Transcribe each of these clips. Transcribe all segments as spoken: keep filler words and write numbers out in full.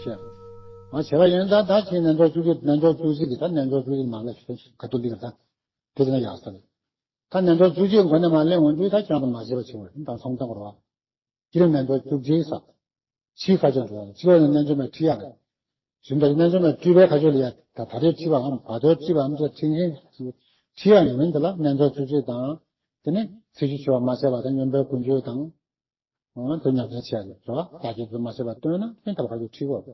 ཤེས། ཨ་བྱས་པ་ཡིན་ད་ད་ཅིག་རྣལ་འབྱོར་བཅུ་གཅིག་རྣལ་འབྱོར་བཅུ་གཅིག་གི་ད་རྣལ་འབྱོར་བཅུ་གཅིག་མ་ལ་ཞུ་ཁ་ཐུག་འདི་ག་ད་དེ་ཚོ་ན་ཡག་ས་རེད། ད་རྣལ་འབྱོར་བཅུ་གཅིག་མགོ་ནས་མ་གླེང་འོང་དུས་ད་ཅང་དུ་མ་བྱེད་པ་བྱེད་པ་ད་ཚོང་བཏང་བ་རེད་བ། སྤྱིར་རྣལ་འབྱོར་བཅུ་གཅིག་ས། ཕྱིའི་ཁ་ཕྱོགས་འགྲོ་བ་ཕྱི་ལོགས་ནས་རྣལ་འབྱོར་མའི་ཁྲིད་ཡག་རེད། གཞུང་དང་རྣལ་འབྱོར་མའི་སྤྲུལ་པའི་ཁ་ཕྱོགས་ལ་ཡ་ད་ད་རེས་ཁྲིད་པའམ་བར་དོའི་ཁྲིད་པའམ་ཚོ་ཁྲིད་མཁན་ཁྲིད་ཡག་ཡིན་མིན་དེ་ལ་རྣལ་འབྱོར་བཅུ་གཅིག་དང་། དེ་ནས་ཚིག་སྦྱོར་བྱེ་བ་མ་བྱས་པ་དང་སྙོམས་པའི་ཀུན་སྤྱོད་དང་། དེ་ཉམས་ལེན་བྱས་ནས་རེད་བ། བདག་བསྐྱེད་དུ་མ་བྱས་པ་སྟོན་ན་ཕན་ཐོགས་ཁ་ཕྱོགས་ཁྲིད་དགོས།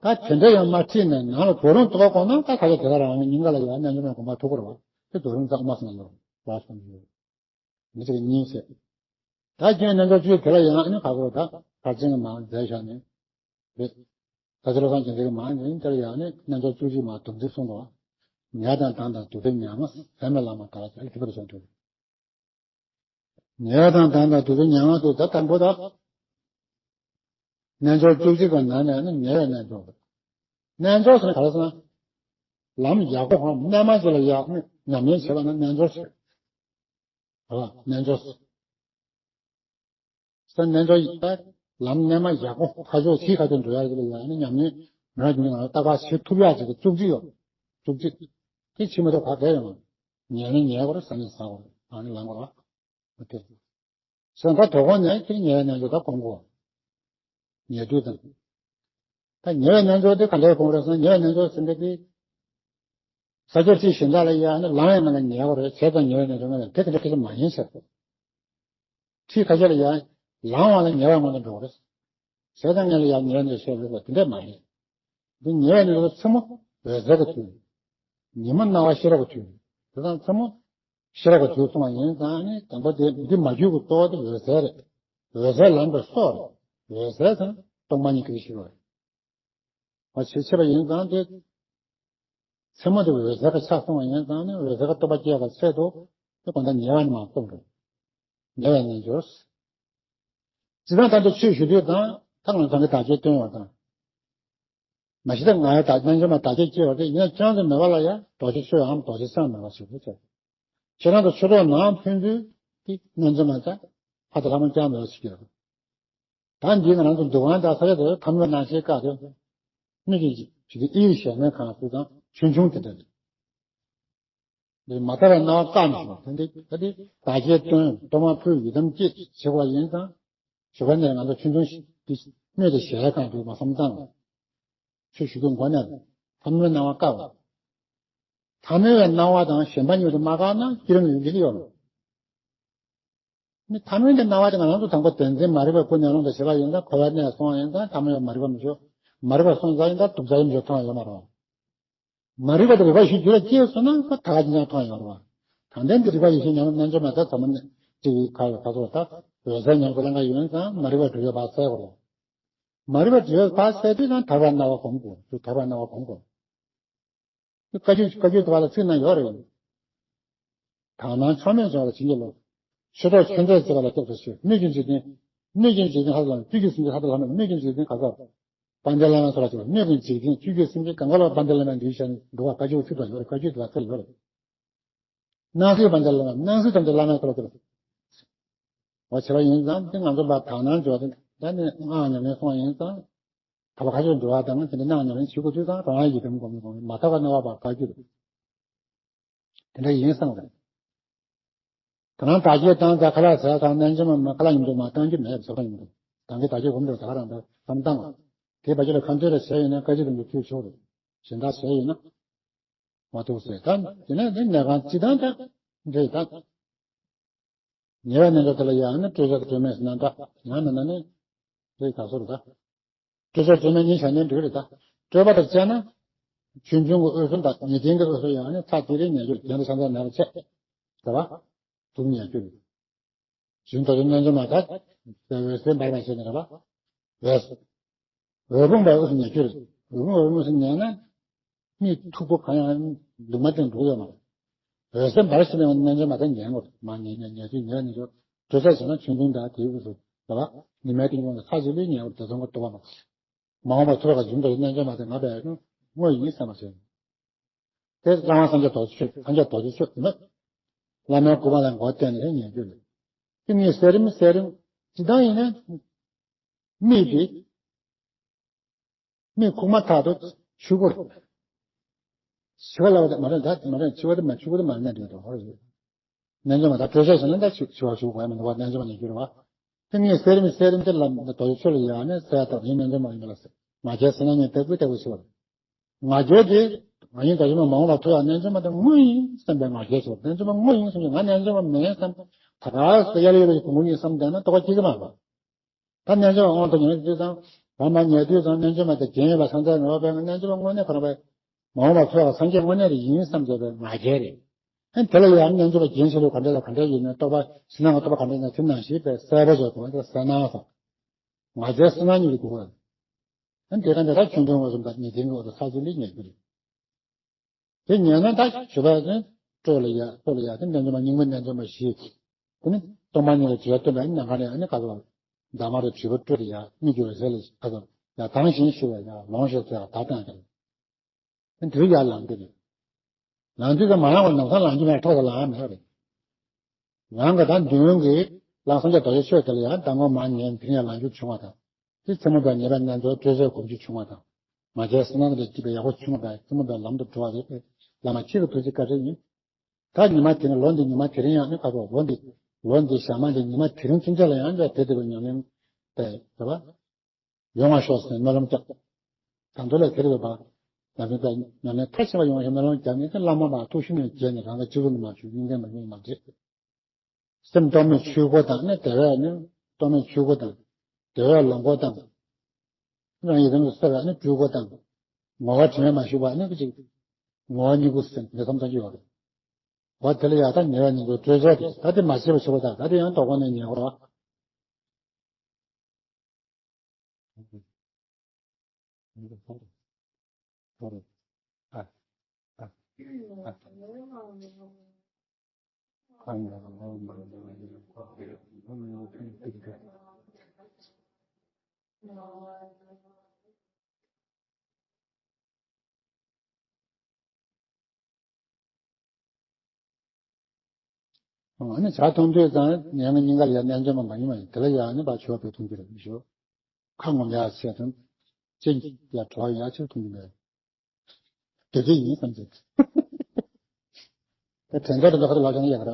ད་དེ་འདྲ་ཡང་མ་ཁྲིད་ནས་ནང་ལ་དོ་རུང་ལྟོགས་དགོས་ན་ད་ཁ་ཆེ་དེ་ག་རང་ཉིན་ག་ལ་ཡང་རྣལ་འབྱོར་མའི་དགོངས་པ་ཐུག་གི་རེད་བ། དེ་དོ་རུང་ཙག་མ་སོང་ལ་ལ་སོང་ཡོད། མི་ཚེ་གཉིས་བྱས། ད་རྒན་རྣལ་འབྱོར་བཅུ་དེ་ལ་ཡང་ཨ་ནི་ཁ་སྐོར་ད་ཕར་ཕྱིན་གྱི་མ་མཛད་བཞག་ནས་རེད། ད་ཆ་ལོ་སང་རྒྱན་ཚིག་གི་མ་ནི་དེ་ལ་ཡང་ནི་རྣལ་འབྱོར་བཅུ་གཅིག་མ་སྡོམ་ཚིག་གསུངས་འདུག་ཉལ་དང་ལྡང་དང་འདུག་སྟེ་ཉལ་ང་ཟད་མེད་བླ་མ་དག་ལ་ཟེར་དེ་བར་སོང་འདུག་ཉལ་དང་ལྡང་དང་འདུག་སྟེ་ཉལ་ང་ཟེར་ད་དང་པོ་ད། རྣལ་འབྱོར་བཅུ་གཅིག་གི་ནང་ནས་ནི་ཉལ་བའི་རྣལ་འབྱོར། རྣལ་འབྱོར་ཟེར་ན་ག་རེ་ཟེར་ན། ལམ་ཡག་པོ་གང་རྣལ་མ་ཅིག་ལ་ཡག་ནི་ཉམས་ལེན་བྱེད་པ་ན་རྣལ་འབྱོར་ཟེར། རེད་བ། རྣལ་འབྱོར་ཟེར། ས་རྣལ་འབྱོར་ཡིན་པ། ལམ་རྣལ་མ་ཡག་པོ་ཁ་ཕྱོགས་ཕྱིའི་ཁ་ཕྱོགས་འགྲོ་ཡག་ཅིག་ལ་ཡག་ནི་ཉམས་ལེན་མི་རང་གི་ནང་ལ་རྟག་པར་བྱེད་ཐུབ་ཡག་ཅིག་གི་བཅུ་གཅིག་ཡོད། བཅུ་གཅིག་དེ་བྱེད་མ་ཐུབ་ག་གས་ཡོང་། ཉལ་ནི་ཉལ་དགོས་རེད། ཟ་ནི་ཟ་དགོས་རེད། ལངས་ནི་ལངས་དགོས་རེད། དེ། སོང་ད་དོ་དགོང་ནས་དེ་ཉལ་བའི་རྣལ་འབྱོར་ད་སྒོམ་དགོས། ཉལ་དུས་དང་། ད་ཉལ་བའི་རྣལ་འབྱོར་དེ་ག་འདྲའི་སྒོམ་རེད་ཟེར་ན་ཉལ་བའི་རྣལ་འབྱོར་ཟེར་འདི་དེ། ས་ཆ་གཅིག་གཞན་དག་ལ་ཡང་ནི་ལངས་ཡང་ང་ལ་ཉལ་དགོས་རེད་བྱས་ཙང་ཉལ་བའི་རྣལ་འབྱོར་ང་ལ་དེ་ག་འདྲ་སྐད་ཆ་མ་ཡིན་ཟེར། ཁྲིད་ཁ་ཤས་ལ་ཡང་ལངས་བ་ལ་ཉལ་བའི་ངོ་ནས་འགྲོ་གི་རེད། བྱས་ཙང་ངས་ལ་ཡང་ཉལ་ནས་བཤད་རེད་པ་དེ་འདྲས་མ་རེད། འདི་ཉལ་བའི་རྣལ་འབྱོར་མཚན་མོ་འོད་གསལ་གྱི་དུས། ཉི་མ་སྣང་བ་ཤེས་རབ་ཀྱི་དུས། དེ་དང་མཚན་མོ་ཤེས་རབ་ཀྱི་དུས་གསུངས་པ་ཡིན་ཙང་ནི་དང་པོ་དེ་འདི་མ་གྱུར་གྱི་རྟོགས་པ་དེ་འོད་གསལ་རེད། འོད་གསལ་ལམ་པའི་སྲོག་རེད། འོད་གསལ་ཟེར་ན་སྟོང་པ་ཉིད་ཀྱི་ཤེས་པ་རེད། བ་ཆེ་ཆེ་བ་ཡིན་ཙང་དེ། མཚན་མོ་དེ་འོད་གསལ་གྱི་ཆ་སོང་བ་ཡིན་ཙང་ནི་འོད་གསལ་གྱི་རྟོགས་པ་སྐྱེ་བ་ཆེད་དུ་དེ་གང་ལྟར་ཉལ་བ་ནི་མ་གཏོང་རུང་། ཉལ་བའི་རྣལ་འབྱོར། སྤྱིར་བཏང་ད་ལྟ་ཆོས་ཞུ་དུས་དང་ཐག་ལ་ཚང་གི་བདག་གཅེས་སྟོན་བ་དང་། མ་གཞི་ད་ང་ཡི་བདག་རྣལ་འབྱོར་མ་བདག་གཅེས་སྐྱེ་བ་དེ་ཡིན་ན་ཅང་ཙམ་མེད་པ་ལ་ཡང་རྡོ་རྗེ་ཆོས་འམ་རྡོ་རྗེ་ཅང་མེད་པ་ཞིག་ཏུ་བྱེད། ཁྱེད་རང་ཚོ་ཆོས་གྲོགས་ནང་ཕན་ཚུན་གྱི་རྣལ་འབྱོར་མ་ད་ཕ་དང་ལྷ་མོ་ཅང་མེད་པ་ཞིག་ཡོད། ད་འདི་ང་རང་ཚོ་འདུ་ཁང་དང་ས་ཆ་དེར་ཐ་མལ་སྣང་ཞེན་བཀག་སྟེ། སྣོད་ཀྱི་ཞིག་གི་ཨི་ཡིག་ཞལ་མའི་ཁང་སུ་དང་ཆུང་ཆུང་དེ་འདྲ་རེད། འདི་མ་དག་པའི་སྣང་བ་བཀག་མི་ཤེས་པ་དེ་འདི་ད་འདི་བདག་གཅེས་སྟོན་གཏོར་མ་ཕུལ་ཡི་དམ་བསྐྱེད་བྱེད་པ་ཡིན་ཙང་། ཞུ་བ་ནས་ང་ཚོ་ཆུང་ཆུང་ཞིག་འདི་སྣོད་དེ་ཞལ་ཁང་དུ་མ་བསམ་བཏང་། ཆོས་ཞུ་རྒྱུ་མགོ་ནས་ཐ་མལ་སྣང་བ་བཀག་པ། ཐ་མལ་བའི་སྣང་བ་དང་ཞེན་པ་གཉིས་དེ་མ་བཀག་ན་བསྐྱེད་རིམ་ཡོད་ཀྱི་ཡོད་རེད། ནི་ཐ་མལ་གྱི་སྣང་བ་དེ་ང་རང་ཚོ་དང་པོ་བདེན་འཛིན་མ་རིག་པའི་ཀུན་ནས་བསླངས་ཏེ་བྱས་པ་ཡིན་ཙང་འཁོར་བའི་གནས་སོང་བ་ཡིན་ཙང་ཐ་མལ་བའི་མ་རིག་པ་མི་ཞོག་མ་རིག་པ་སོང་ཙང་ཡིན་ཙང་སྡུག་བསྔལ་མི་ཞོག་མཐོང་ཡོད་མ་རེད། མ་རིག་པ་དེ་རིག་པ་ཡེ་ཤེས་རྒྱུད་ལ་སྐྱེས་སོང་ན་ད་ག་ཅི་ཡང་མཐོང་ཡོད་རེད་བ། དང་ལྡན་གྱི་རིག་པ་ཡེ་ཤེས་ཉམས་རྣལ་འབྱོར་མ་དེ་ཚང་མ་ནི་ཅིག་གི་ཁ་ཡོད་ཁ་ཚོགས་ད་འོད་གསལ་ཉམས་སུ་བླང་ག་ཡོད་ཙང་མ་རིག་པ་འགྲོ་ཡོད་པ་གསལ་གོ་རེད། མ་རིག་པ་འགྲོ་ཡོད་པ་གསལ་དུས་ཙང་དག་པའི་སྣང་བ་སྒོམ་དགོས། དུ་དག་པའི་སྣང་བ་སྒོམ་དགོས། བཀའ་བརྒྱུད་བཀའ་བརྒྱུད་དུ་བ་ལ་ཚིག་ན་ཡོད་རེད། དག་སྣང་ཕྱོགས་མེད་འབྱུང་བ་ལ་བྱིན་གྱིས་རློབས། ཆོས་གྲོགས་ཆོས་འབྲེལ་བྱེད་པ་ལ་སྐྱབས་སུ་མཆི། སྣོད་ཀྱི་འཇིག་རྟེན། སྣོད་ཀྱི་འཇིག་རྟེན་ཧ་ལམ་སྣོད་ཀྱི་སེམས་ཅན་ཧ་ལམ་སྣོད་ཀྱི་འཇིག་རྟེན་ག་ས། དཔལ་ལྡན་བླ་མའི་ཚོགས་ལ་སོགས་སྣོད་ཀྱི་འཇིག་རྟེན་སྤྱོད་བརྒྱུད་སེམས་ཅན་གང་ག་ལ་དཔལ་ལྡན་བླ་མའི་འདུས་བྱས་ནས་འགྲོ་བ་བཀའ་བརྒྱུད་ཚིག་དང་ཡོད་རེད། བཀའ་བརྒྱུད་དུ་བ་ཚིག་ཡོད་རེད། སྣང་སྲིད་དཔལ་ལྡན་བླ་མ་སྣང་སྲིད་དཔལ་ལྡན་བླ་མའི་ཚོགས་ལ་སོགས། འོ་བྱས་པ་ཡིན་ཙང་དེ་ང་ཚོ་ལ་དག་སྣང་འཇོག་དེ་ད་ནི་སྔགས་ཉམས་ལེན་སོང་ཡིན་ཙང་། ཐབས་ཁ་ཤས་འགྲོ་བ་དང་དེ་འདྲ་སྣང་ཉམས་ལེན་བྱེད་དགོས་དུས་ཙང་རང་ཡི་དམ་སྒོམ་སྒོམ་མ་དག་པ་སྣང་བ་བར་བཀའ་བརྒྱུད། དེ་འདྲ་ཡིན་བསམ་རེད། ད་ནང་བདག་གཅེས་བཏང་ཙང་ཁ་ལག་ཟས་དང་རྣལ་འབྱོར་མ་ཁ་ལག་ཉིན་དུ་མ་བཏང་རྒྱུ་མེད་ཟ་ཁ་ཉིན་དུ་དང་གི་བདག་གཅེས་སྒོམ་འགྲོ་ཟ་ཁ་རང་ད་བསམ་བཏང་། དེ་བ་ཁྱེད་ལ་ཁ་འདོན་རེ་བྱས་ཡོད་ན་བཀའ་བརྒྱུད་དུ་མི་ཐུག་ཆོག་རེད། གཞན་དག་བྱས་ཡོད་ན་མ་ཐུག་ཟེར་ད་དེ་ནས་དེ་གནས་ཁང་སྤྱི་བཏང་ད་འདྲེ་ད། ཉེ་བའི་གནས་སྐབས་དེ་ལ་ཡང་ནི་སྤྲོས་བྲལ་སྤྲོས་མེད་ཟེར་ན་འདྲ་ཡང་མིན་ན་ནི་རེད་ག་སོ་རེད་ད། སྤྲོས་བྲལ་སྤྲོས་མེད་གཉིས་བྱས་ནས་འགྲིག་རེད་ད། སྤྲོས་པ་དང་བཅས་ན། ཆོས་འབྱུང་གི་འོད་གསལ་དང་ངེས་བསྟན་གྱི་འོད་གསལ་ཡང་ནི་ཚ་དེ་རེད་ཉན་རྒྱུ་རྒྱན་དུ་ཆ་འདྲ་མེད་པ་བྱས། རེད་བ། དུག་ཉན་རྒྱུ་རེད། གཞུང་དོ་དོན་རྣལ་འབྱོར་མ་ད། འོད་གསལ་འབར་བ་བྱས་ནས་རེད་བ། འོད། འོད་ཕུང་བའི་དབུས་སུ་ཉལ་རྒྱུ་རེད། འོད་ཕུང་བའི་དབུས་སུ་ཉལ་ན། མིག་མཐུག་པོ་གང་ཡང་ལུང་མ་བསྟན་འགྲོ་ཡོད་མ་རེད། འོད་ཟེར་འབར་ཞིང་ནས་རྣལ་འབྱོར་མ་དང་ཉལ་ངོ་མ་ཉལ་ཉལ་ཉལ་དུས་ཉལ་ནས་ཆོག་དྲོད་ཚད་བྱས་ན་ཆུང་ཆུང་འདྲ་དེའི་དབུས་སུ་འདྲ་བ་ཉི་མའི་སྟེང་འོང་ནས་ཚ་ཞིག་ལུས་ཉལ་བར་དེ་ཚོ་ངོ་ལྟོ་བ་མ་མ་འོངས་པ་ཚུར་ག་བྱུང་དུ་རྣལ་འབྱོར་མ་དང་ང་བས་དངོས་ཡིན་བསམ་པ་བྱས། དེ་བླ་མ་སངས་རྒྱས་རྡོ་རྗེ་ཆོས་སངས་རྒྱས་རྡོ་རྗེ་ཆོས་ཡིན་ན། བླ་མའི་སྐུ་པར་ལ་མགོ་བསྟན་ནས་ཉལ་རྒྱུ་རེད། དེ་ནས་ཟེར་རིམ་ཟེར་རིམ་ཇི་ལྟར་ཡིན་ན། མིག་དེ། མིག་ཁུག་མ་ཐག་ཏུ་ཆུ་བུར། འཆི་བ་ལ་བ་དེ་མ་རེད། ད་མ་རེད། འཆི་བ་དེ་མ་འཆི་བ་དེ་མ་རེད་ན་འདྲ་འདུག་ཧོ་རེད། རྣལ་འབྱོར་མ་དང་སྤྲོས་བྲལ་ཟེར་ན་ད་འཆི་འཆི་བ་འཆི་བ་ཡང་མི་འདུག་བ། རྣལ་འབྱོར་མ་ཉིད་འགྱུར་བ། དེ་ངས་གསལ་རིམ་གསལ་རིམ་དེ་ལ་རྡོ་རྗེ་ཆོས་ལ་ཡང་ནས་གསལ་ལྟར་ཡིན། རྣལ་འབྱོར་མ་ཡིན་པ་ལ་ཟེར། ང་རྒྱལ་ཟེར་ན་ངས་ལྟ་བུ་ལྟ་བུ་ཞུ་བ་རེད། ང་རྒྱལ་དེ་ང་ཡིན་ད་ཡིན་མ་མ་འོངས་པ་ཐོག་ཡང་རྣལ་འབྱོར་མ་དེ་དངོས་ཡིན་བསམ་པའི་ང་རྒྱལ་ཞིག་རྣལ་འབྱོར་མ་དངོས་ཡིན་བསམ་གྱི་ང་རྣལ་འབྱོར་མ་མིན་བསམ་ད་ག་ཟེ་ཡ་ལ་ཡོད་པའི་གོང་གོང་ཡིན་བསམ་བསྡད་ན་རྟོགས་པ་སྐྱེ་གི་མ་རེད། ད་རྣལ་འབྱོར་མ་དབང་དུ་ཉལ་དུས་ཙང་བར་མ་ཉལ་དུས་ཙང་རྣལ་འབྱོར་མ་དེ་རྒྱན་ཡོད་པ་སངས་རྒྱས་ནོར་བ་པའི་རྣལ་འབྱོར་མ་དངོས་གནས་ཁོ་རང་པའི་མ་འོངས་པ་ཚོ་ལ་སངས་རྒྱས་དངོས་གནས་རེ་ཡིན་བསམ་བྱས་པའི་ང་རྒྱལ་རེད། ཨ་དེ་ལ་ཡང་རྣལ་འབྱོར་པ་རྒྱན་ཆེ་ལུགས་ག་འདྲ་ལ་ག་འདྲ་ཡོད་ན་རྟོགས་པ་ཕྱི་ནང་གི་རྟོགས་པ་ག་འདྲ་ཡིན་ན་དེ་ནང་བཞིན་པའི་གསལ་པོ་བྱས་གོང་དུ་གསལ་སྣང་སོགས་ང་རྒྱལ་གསལ་སྣང་གཉིས་ཀྱི་སྒོ་ནས། ཨ་དེ་ག་འདྲ་ད་ཆོས་འབྱུང་བ་གསུམ་དང་ཉན་ཐོས་ཀྱི་འོག་ཏུ་ས་བཅུ་ལས་ཉེ་རྒྱུ་རེད། དེ་ཉན་ན་ད་ཞུ་བ་ནི་སྤྲོ་ལ་ཡ་སྤྲོ་ལ་ཡ་དེ་རྣལ་འབྱོར་མ་སྙིང་པོའི་རྣལ་འབྱོར་མ་བཞི། དེ་ནི་སྟོང་པ་ཉིད་ལ་འཇུག་པ་སྟོན་པ་ནི་ནམ་མཁའ་ནས་ཨ་ནི་ག་ཚོད་འདབ་མ་རེ་བྲིས་པ་སྤྲོ་ལ་ཡ་མི་འགྱུར་བའི་རེ་ལ་ག་ཚོད་ཡ་དང་བཞིན་ཞུ་བ་ཡ་ལོངས་སྤྱོད་ཚེ་ཡ་ད་ལྟ་ཡང་དེ་རེད། དེ་ཡར་ལངས་ཏེ་རེད། ལངས་དུས་ཀྱང་མ་ལངས་པར་ལམ་སང་ལངས་རྒྱུ་མེད། ཐོག་ཏུ་ལངས་མེད་རེད། རང་གི་ད་མདུན་གྱི་ལམ་སངས་རྒྱས་རྡོ་རྗེ་ཆོས་དེ་ལ་ཡང་མདང་དགོང་མར་ཉལ་དེ་རིང་ཡང་ལངས་རྒྱུ་བྱུང་བ་དང་། དེ་མཚན་མོ་བའི་ཉེས་པའི་རྣལ་འབྱོར་སྤྲོས་བྲལ་སྒོམ་རྒྱུ་བྱུང་བ་དང་། ང་རྒྱལ་སེམས་ནང་ལ་སྐྱིད་པའི་ཡག་པོ་བྱུང་བ་དང་བཙུན་མོ་བའི་ལམ་དུ་འགྲོ་བ་རེད། བླ་མ་ཁྱེད་ཀྱི་ཐུགས་རྗེ་བཀའ་དྲིན་ཡིན། ད་ཉི་མ་དེ་རིང་ལོ་འདི་ཉི་མ་དེ་རིང་ཡང་ནི་ཁ་ཐོག་ལོ་འདི་ལོ་འདི་ཞག་མ་འདི་ཉི་མ་དེ་རིང་ཚུན་ཆད་ལ་ཡང་ད་དེ་དེ་བའི་ཉམས་ལེན་དེ་རེད་པ། ཡོང་བ་ཤོག་ཟེར་སྨོན་ལམ་བརྒྱབ། ད་དུང་ལས་དེ་རེད་པ། ཡང་མིན་པའི་ཉམས་ལེན་མཐར་ཕྱིན་པ་ཡོང་བ་ཞིག་སྨོན་ལམ་བརྒྱབ་ནས་ཀྱང་བླ་མ་མར་ཐུགས་ཞིབ་ནས་མཇལ་ནས་རང་གི་སྤྱི་བོ་ནས་མར་བྱུང་སྙིང་གའི་མ་ཡིན་མ་བརྗེད། སེམས་རྟོག་མེད་ཆོས་སྒོ་དང་ནི་དེ་བས་ནི་རྟོག་མེད་ཆོས་སྒོ་དང་དེ་བས་ལོངས་སྒོ་དང་། རང་ཡི་རང་ལ་གསལ་བ་ནི་སྤྲུལ་སྒོ་དང་། ངོ་བོ་དྲི་མས་མ་ཞུགས་པ་ནི་ཅིག་ངོ་བོ་ཉིད་སྐུ་ཟེར་འདི་ཙམ་ཙམ་ཅིག་ཡོད་རེད། འོ་དེ་ལ་ཡང་ད་ཉེ་བའི་ཉིན་དུ་སྤྲོས་བྲལ་དེ་ད་དེ་མ་ཤེས་པ་ཞིག་པ་དང་ད་དེ་ཡང་དོགས་པ་ནས་ཉེ་བར། ཨ་ནི་ཇ་འཐུང་དུས་ཙང་ངས་ང་སྙིང་ག་ལ་ཡ་རྣལ་འབྱོར་མ་མ་ཡིན་མ་ཡིན་དེ་ལ་ཡ་ནི་ཕར་ཆུ་བ་བུད་འཐུང་རྒྱུ་རེད་མི་ཞུ། ཁ་ངོམ་ཡ་བྱས་དང་། ཅི་ཡ་གྲོགས་ཡ་ཕྱིར་འཐུང་རྒྱུ་མེད། དེ་དེ་ཡིན་བསམ་ཚེ། དེ་དྲན་རྟོག་དེ་འདྲ་ཁ་ཐུག་ལག་ཀྱང་ཡག་ར།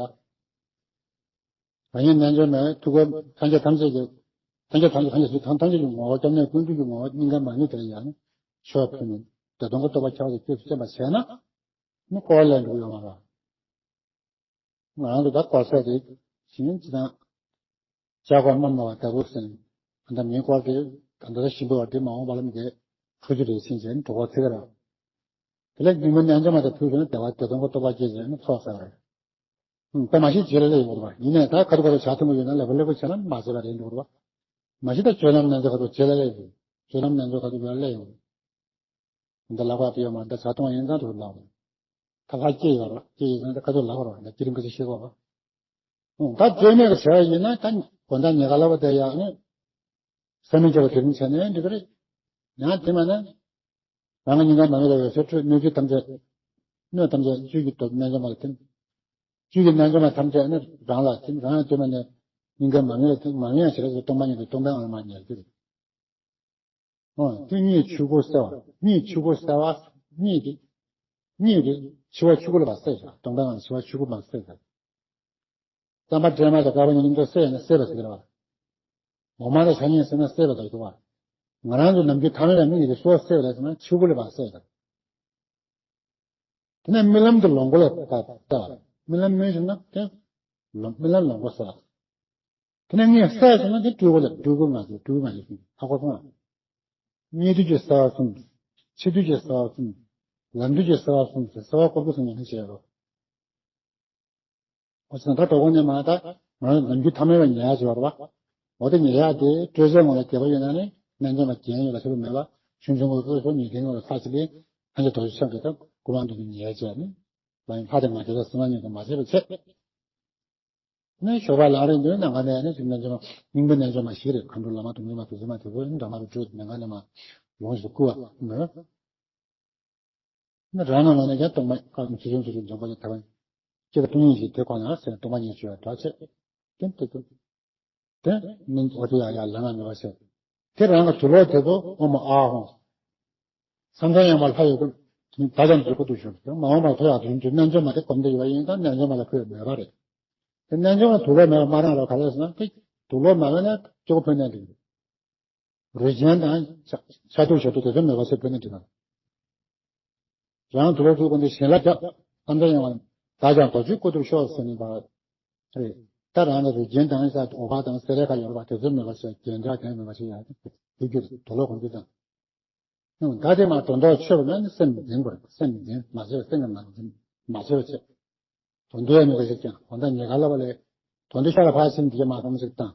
ད་ཡིན་རྣལ་འབྱོར་མའི་ཐུགས་ཀ་སངས་རྒྱས་ཐམས་ཅད་ཀྱི། སངས་རྒྱས་ཐམས་ཅད་སངས་རྒྱས་ཐམས་ཅད་ཀྱི་ངོ་བོ་སྐྱབས་གནས་ཀུན་འདུས་ཀྱི་ངོ་བོ་སྙིང་ག་མ་ནུས་དེ་ལ་ཡང་ནི་ཆོས་ཕུལ་ནས་བདེ་སྟོང་གི་རྟོགས་པ་ཁྱབ་པ་དེ་སྐྱེས་སུ་བསྟན་པ་བྱས་ན། ནི་སྐོར་ལས་འགྲོ་ཡོང་བ་ལ། ང་རང་ཚོ་ད་སྐོར་ས་དེ་བཞིན་ཅི་དང་། ལྕགས་སྐོར་མ་མ་བ་ལྟ་བུ་ཟིན། ད་ལྟ་མིའི་སྐོར་དེ་ད་ལྟ་ཞིམ་པོ་བ་དེ་མ་འོངས་པ་ལ་མི་དེ་འཁྲུ་རྒྱུ་རེད་ཟིན་བྱས་ནས་གྲོགས་པོ་ཚིག་ར། དེ་ལས་སྙིགས་མའི་རྣལ་འབྱོར་མ་དེ་ཕུལ་ཟིན་ན་བདེ་བ་བདེ་སྟོང་གི་རྟོགས་པ་སྐྱེས་ཟིན་ནས་ཚོགས་ཟེར་བ་རེད། ཨང་། དཔེ་མ་ཤེས་བྱེད་ལ་ལས་ཡོད་པ་ཡིན་ནས་ད་ཁ་ཐུག་ཁ་ཐུག་བྱ་ཐུབ་མ་ཡོད་ན་ལས་པ་ལེགས་པོ་བྱས་ན་མ་བྱས་པ་རེད་འགྲོ་བ། མ་གཞི་ད་སྤྱོད་ལམ་རྣལ་འབྱོར་ཁ་ཐུག་བྱེད་ལ་ལས་ཡོད། སྤྱོད་ལམ་རྣལ་འབྱོར་ཁ་ཐུག་བྱེད་ལ་ལས་ཡོད། འདི་ལག་པ་དེ་ཡོད་མ་འདི་བྱ་གཏོང་ཡིན་ཙང་དུ་ལག་པ། ད་ལྷ་སྐྱེས་ཡོད་རོ་སྐྱེས་ཡིན་ཙང་ད་ཁ་ཐུག་ལག་པ་རོ་ད་སྐྱེ་རིམ་ག་ཚོད་ཤེས་དགོས་རོ། ཨང་། ད་སྤྱོད་མེད་ཀྱི་བྱ་ཡིན་ན་ད་དགོན་ད་ཉེ་ག་ལ་བ་དེ་ཡག་ནི། ས་མིན་སྐྱེ་བ་དེ་རིང་བྱས་ནས་འགྲིག་གི་རེད། ཡང་དེ་མ་ན། རང་གི་སྙིང་ག་མ་ངེས་ལ་འོད་གསལ་འཕྲོས་སྣོད་བཅུད་ཐམས་ཅད། སྣོད་ཐམས་ཅད་བཅུད་ཀྱི་སྟོབས་རྣལ་འབྱོར་མ་ལ་ཐིམ། བཅུད་ཀྱི་རྣལ་འབྱོར་མ་ཐམས་ཅད་ནི་རང་ལ་ཐིམ་རང་ཡང་སྟོད་མ་ནས་སྙིང་ག་མ་ངེས་ལ་ཐིམ་མ་ངེས་ཡང་ཞེ་ལ་སོགས་སྟོང་པ་ཉིད་དུ་སྟོང་པའི་ངང་ལ་མར་ཉལ་གྱི་རེད། ཨོ་དེ་གཉིད་ཆུ་བུར་གསལ་བ་གཉིད་ཆུ་བུར་གསལ་བ་གཉིད་དེ། གཉིད་དེ་འཆི་བ་ཆུ་བུར་ལ་བ་གསལ་བ་སྟོང་པའི་ངང་ལ་འཆི་བ་ཆུ་བུར་མ་གསལ་བ། རྩམ་པ་སྲན་མ་དང་དཀར་པོ་གཉིས་ཀྱི་གསལ་ན་གསལ་བ་ཟེར་གི་རེད་བ། འོ་མ་དང་ཆ་གཉིས་གསལ་ན་གསལ་བ་དང་ཡོད་བ། ང་རང་ཚོ་ནམ་རྒྱུན་ཐ་མལ་པའི་མིག་གིས་སོ་གསལ་བ་ཟེར་ན་ཆོས་སྐུ་ལ་བ་གསལ་བ། དེ་ནས་རྨི་ལམ་དུ་ལོངས་སྐུ་ལ་བ་གསལ་བ། རྨི་ལམ་རྨི་བྱུང་ན་དེ་ལོ་རྨི་ལམ་ལོངས་སྐུ་གསལ་བ། དེ་ནས་ངས་གསལ་བྱུང་ན་དེ་སྤྲུལ་སྐུ་ལ་སྤྲུལ་སྐུ་ང་ཚོ་སྤྲུལ་སྐུ་ང་ཚོ་གསུངས་ཧ་གོ་སོང་ང་། རྨི་དུས་ཀྱི་གསལ་བ་གསུམ། འཆི་དུས་ཀྱི་གསལ་བ་གསུམ། ལམ་དུས་ཀྱི་གསལ་བ་གསུམ་ཟེར་གསལ་བ་སྐོར་དུ་གསུམ་ཡང་ནས་བཤད་རོ། འོ་ཙང་ད་དོ་དགོང་ནས་མ་ད་ང་རང་ནམ་རྒྱུན་ཐ་མལ་པ་ཉལ་ཡག་ཅིག་ཡོད་རེད་བ། འོ་དེ་ཉལ་ཡག་དེ་སྤྲོས་བྲལ་ངང་ལ་བསྡད་པ་ཡིན་ན་ནི་རྣལ་འབྱོར་མ་རྒྱན་ཡོད་ལ་ཆེ་བ་མེད་པ་ཆུང་ཆུང་གི་འོད་ཟེར་ཉི་ཐིང་ངང་ལ་ལྷ་ཆེ་ལས་ཐམས་ཅད་རྡོ་རྗེ་འཆང་གི་ད་སྐུ་མ་འདུག་ཉལ་བྱས་ནི་ལ་ཡིན་ལྷ་དེ་མ་དེ་ལ་སེམས་ཉིད་དུ་མ་བྱས་པ་བྱས། ནི་ཞོགས་པ་ལངས་རིང་དུ་ནམ་མཁའ་ནས་ནི་རྣལ་འབྱོར་མ་སྙིང་པོའི་རྣལ་འབྱོར་མ་ཞིག་རེད། མཁའ་འགྲོ་བླ་མ་དུང་སྒྲོན་མ་དེ་ཚོ་མ་དེ་ཚོ་ནི་འདྲ་མ་རུ་བྲོས་ནམ་མཁའ་ནས་མ་ལོངས་སུ་བསྐུལ་བ་མོད། ནི་རང་ནང་ལ་ནི་ཀྱང་སྟོང་པ་བཀའ་གསུང་ཆེ་ཆུང་ཆེ་ཆུང་འཇོམས་པ་ལས་ཐར་པ་ཡིན། ཅི་ལྟར་སྟོང་ཉིད་ཀྱི་དེ་ཁོ་ན་ཟེར་སྟོང་པ་ཉིད་ཆོས་ལ་གྲགས་ཆེ། དེ་ལྟ་དུ། དེ་ནི་འོ་དེ་ཡང་ཡང་ལས་ང་མེད་པ་ཟེར། དེ་རང་གི་དུག་ལོག་དེ་ཚོ་ཨོ་མ་ཨ་ཧོ། ཐམས་ཅད་མཁྱེན་པ་ལྷ་ཡི་སྐུ། ད་ཅང་དུས་སྐུ་དུ་བཞུགས་ཏེ། མ་འོངས་པར་མཐོ་ཡང་དུ་འགྲོ། རྣལ་འབྱོར་མ་དེ་སྒོམ་བཟླས་ཡོད་པ་ཡིན་ཙང་རྣལ་འབྱོར་མ་ལ་ཁོས་མོས་པ་རེད། དེ་རྣལ་འབྱོར་མ་དུག་ལོག་མེད་པ་མ་རང་རོགས། ག་རེ་ཟེར་ན་དེ་དུག་ལོག་མ་མེད་ན་སྐྱེ་བོ་ཕན་གནས་འགྲིག་རུས་ཆེན་དང་ཤ་དུག་ཞབས་ཏོག་དེ་ཚོ་མེད་པ་ཚེ་ཕན་གནས་འགྲིག་རང་དུག་ལོག་དུག་ཀུན་ཏུ་བྱིན་རླབས་བརྒྱབ། ཐམས་ཅད་མཁྱེན་པ་བདག་ཀྱང་རྡོ་རྗེའི་སྐུ་སྟོབས་ཤོག་ཟེར་ནས་པ་རེད། ད་རང་ལ་རུས་ཆེན་དང་ཤ་འོ་བ་དང་སེ་ར་ཁ་ཡོད་པ་དེ་ཚོ་མེད་པ་ཚེ་རྒྱན་ཆ་གང་མེད་པ་ཞིག་ཡང་དུག་རྒྱུ་དུག་ལོག་ཀུན་ཏུ་དང་། ད་དེ་མ་དོན་དག་ཆོད་པ་ན་ནི་སེམས་འཛིན་དགོས། སེམས་འཛིན་མ་བྱས་པ་སེམས་ཀྱང་མ་འཛིན་མ་བྱས་པ་བྱས། དོན་དུ་ཡང་མི་དགོས་ཤེས་ཀྱང་དོན་དག་ཉེ་ག་ལ་བ་ལས་དོན་དུ་ཤ་ལ་ཕར་ཕྱིན་དེ་མ་སོང་ཞིག་དང་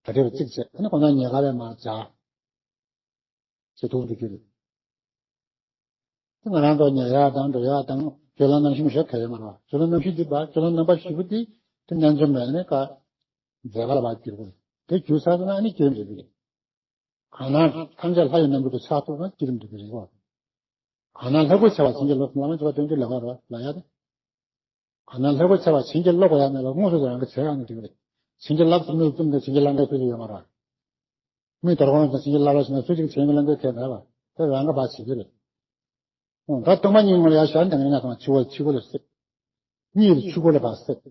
ད་དེ་བ་གཅིག་བྱས་ཨ་ནི་དོན་དག་ཉེ་ག་ལས་མ་བྱ་ཞེས་དུག་ཏུ་གྱུར། ང་རང་ཚོ་ཉལ་ཡག་དང་འགྲོ་ཡག་དང་སྤྱོད་ལམ་རྣམ་གཞི་མ་ཤོར་ག་ཡོད་མ་རེད་བ། སྤྱོད་ལམ་རྣམ་གཞི་འདི་བ་སྤྱོད་ལམ་རྣམ་པ་བཞི་པོ་འདི་དེ་རྣལ་འབྱོར་མ་ནི་ཀ་མཛད་པ་ལ་བ་གྱུར་དགོས། དེ་གྱུར་ཚར་སོང་ན་ཨ་ནི་སྐྱེ་རིམ་རེ་རེ་རེད། གང་ན་ཐམས་ཅད་ལྷ་ཡི་རྣམ་འཕྲུལ་དུ་ཆགས་ཐུབ་ན་སྐྱེ་རིམ་འགྲིག་གི་རེད་བ། གང་ན་ལྷ་སྐུ་ཆེ་བ་བྱིན་གྱིས་རློབ་བླ་མ་ཆེ་བ་སྟོན་རྒྱུ་ལེགས་པ་རེད་བ་ལ་ཡ་དེ། གང་ན་ལྷ་སྐུ་ཆེ་བ་བྱིན་གྱིས་རློབ་པ་ཡ་མེད་པ་དངོས་སུ་རང་གི་བྱེད་ཡག་ནི་འགྲིག་གི་རེད། བྱིན་གྱིས་བརླབས་སུ་མིག་བཙུམ་ནས་བྱིན་གྱིས་བརླབ་མཁན་སུ་ཞིག་ཡོད་མ་རེད། མི་དོར་ཁོང་ཚོ་བྱིན་གྱིས་བརླབས་ལ་ཞིག་ན་སུ་ཞིག་བྱིན་གྱིས་བརླབ་མཁན་གལ་མེད་པ་དེ་རང་གི་བ་བྱེད་ཀྱི་རེད། ཨོ་ད་སྟོང་པ་ཉིད་ངོ་ལ་ཡར་ཤར་འདང་ཡིན་ན་ཐང་ཆུ་བོ་ཆུ་བོ་ལ་སྲེད། གཉིད་ཆུ་བོ་ལ་ཕར་སྲེད།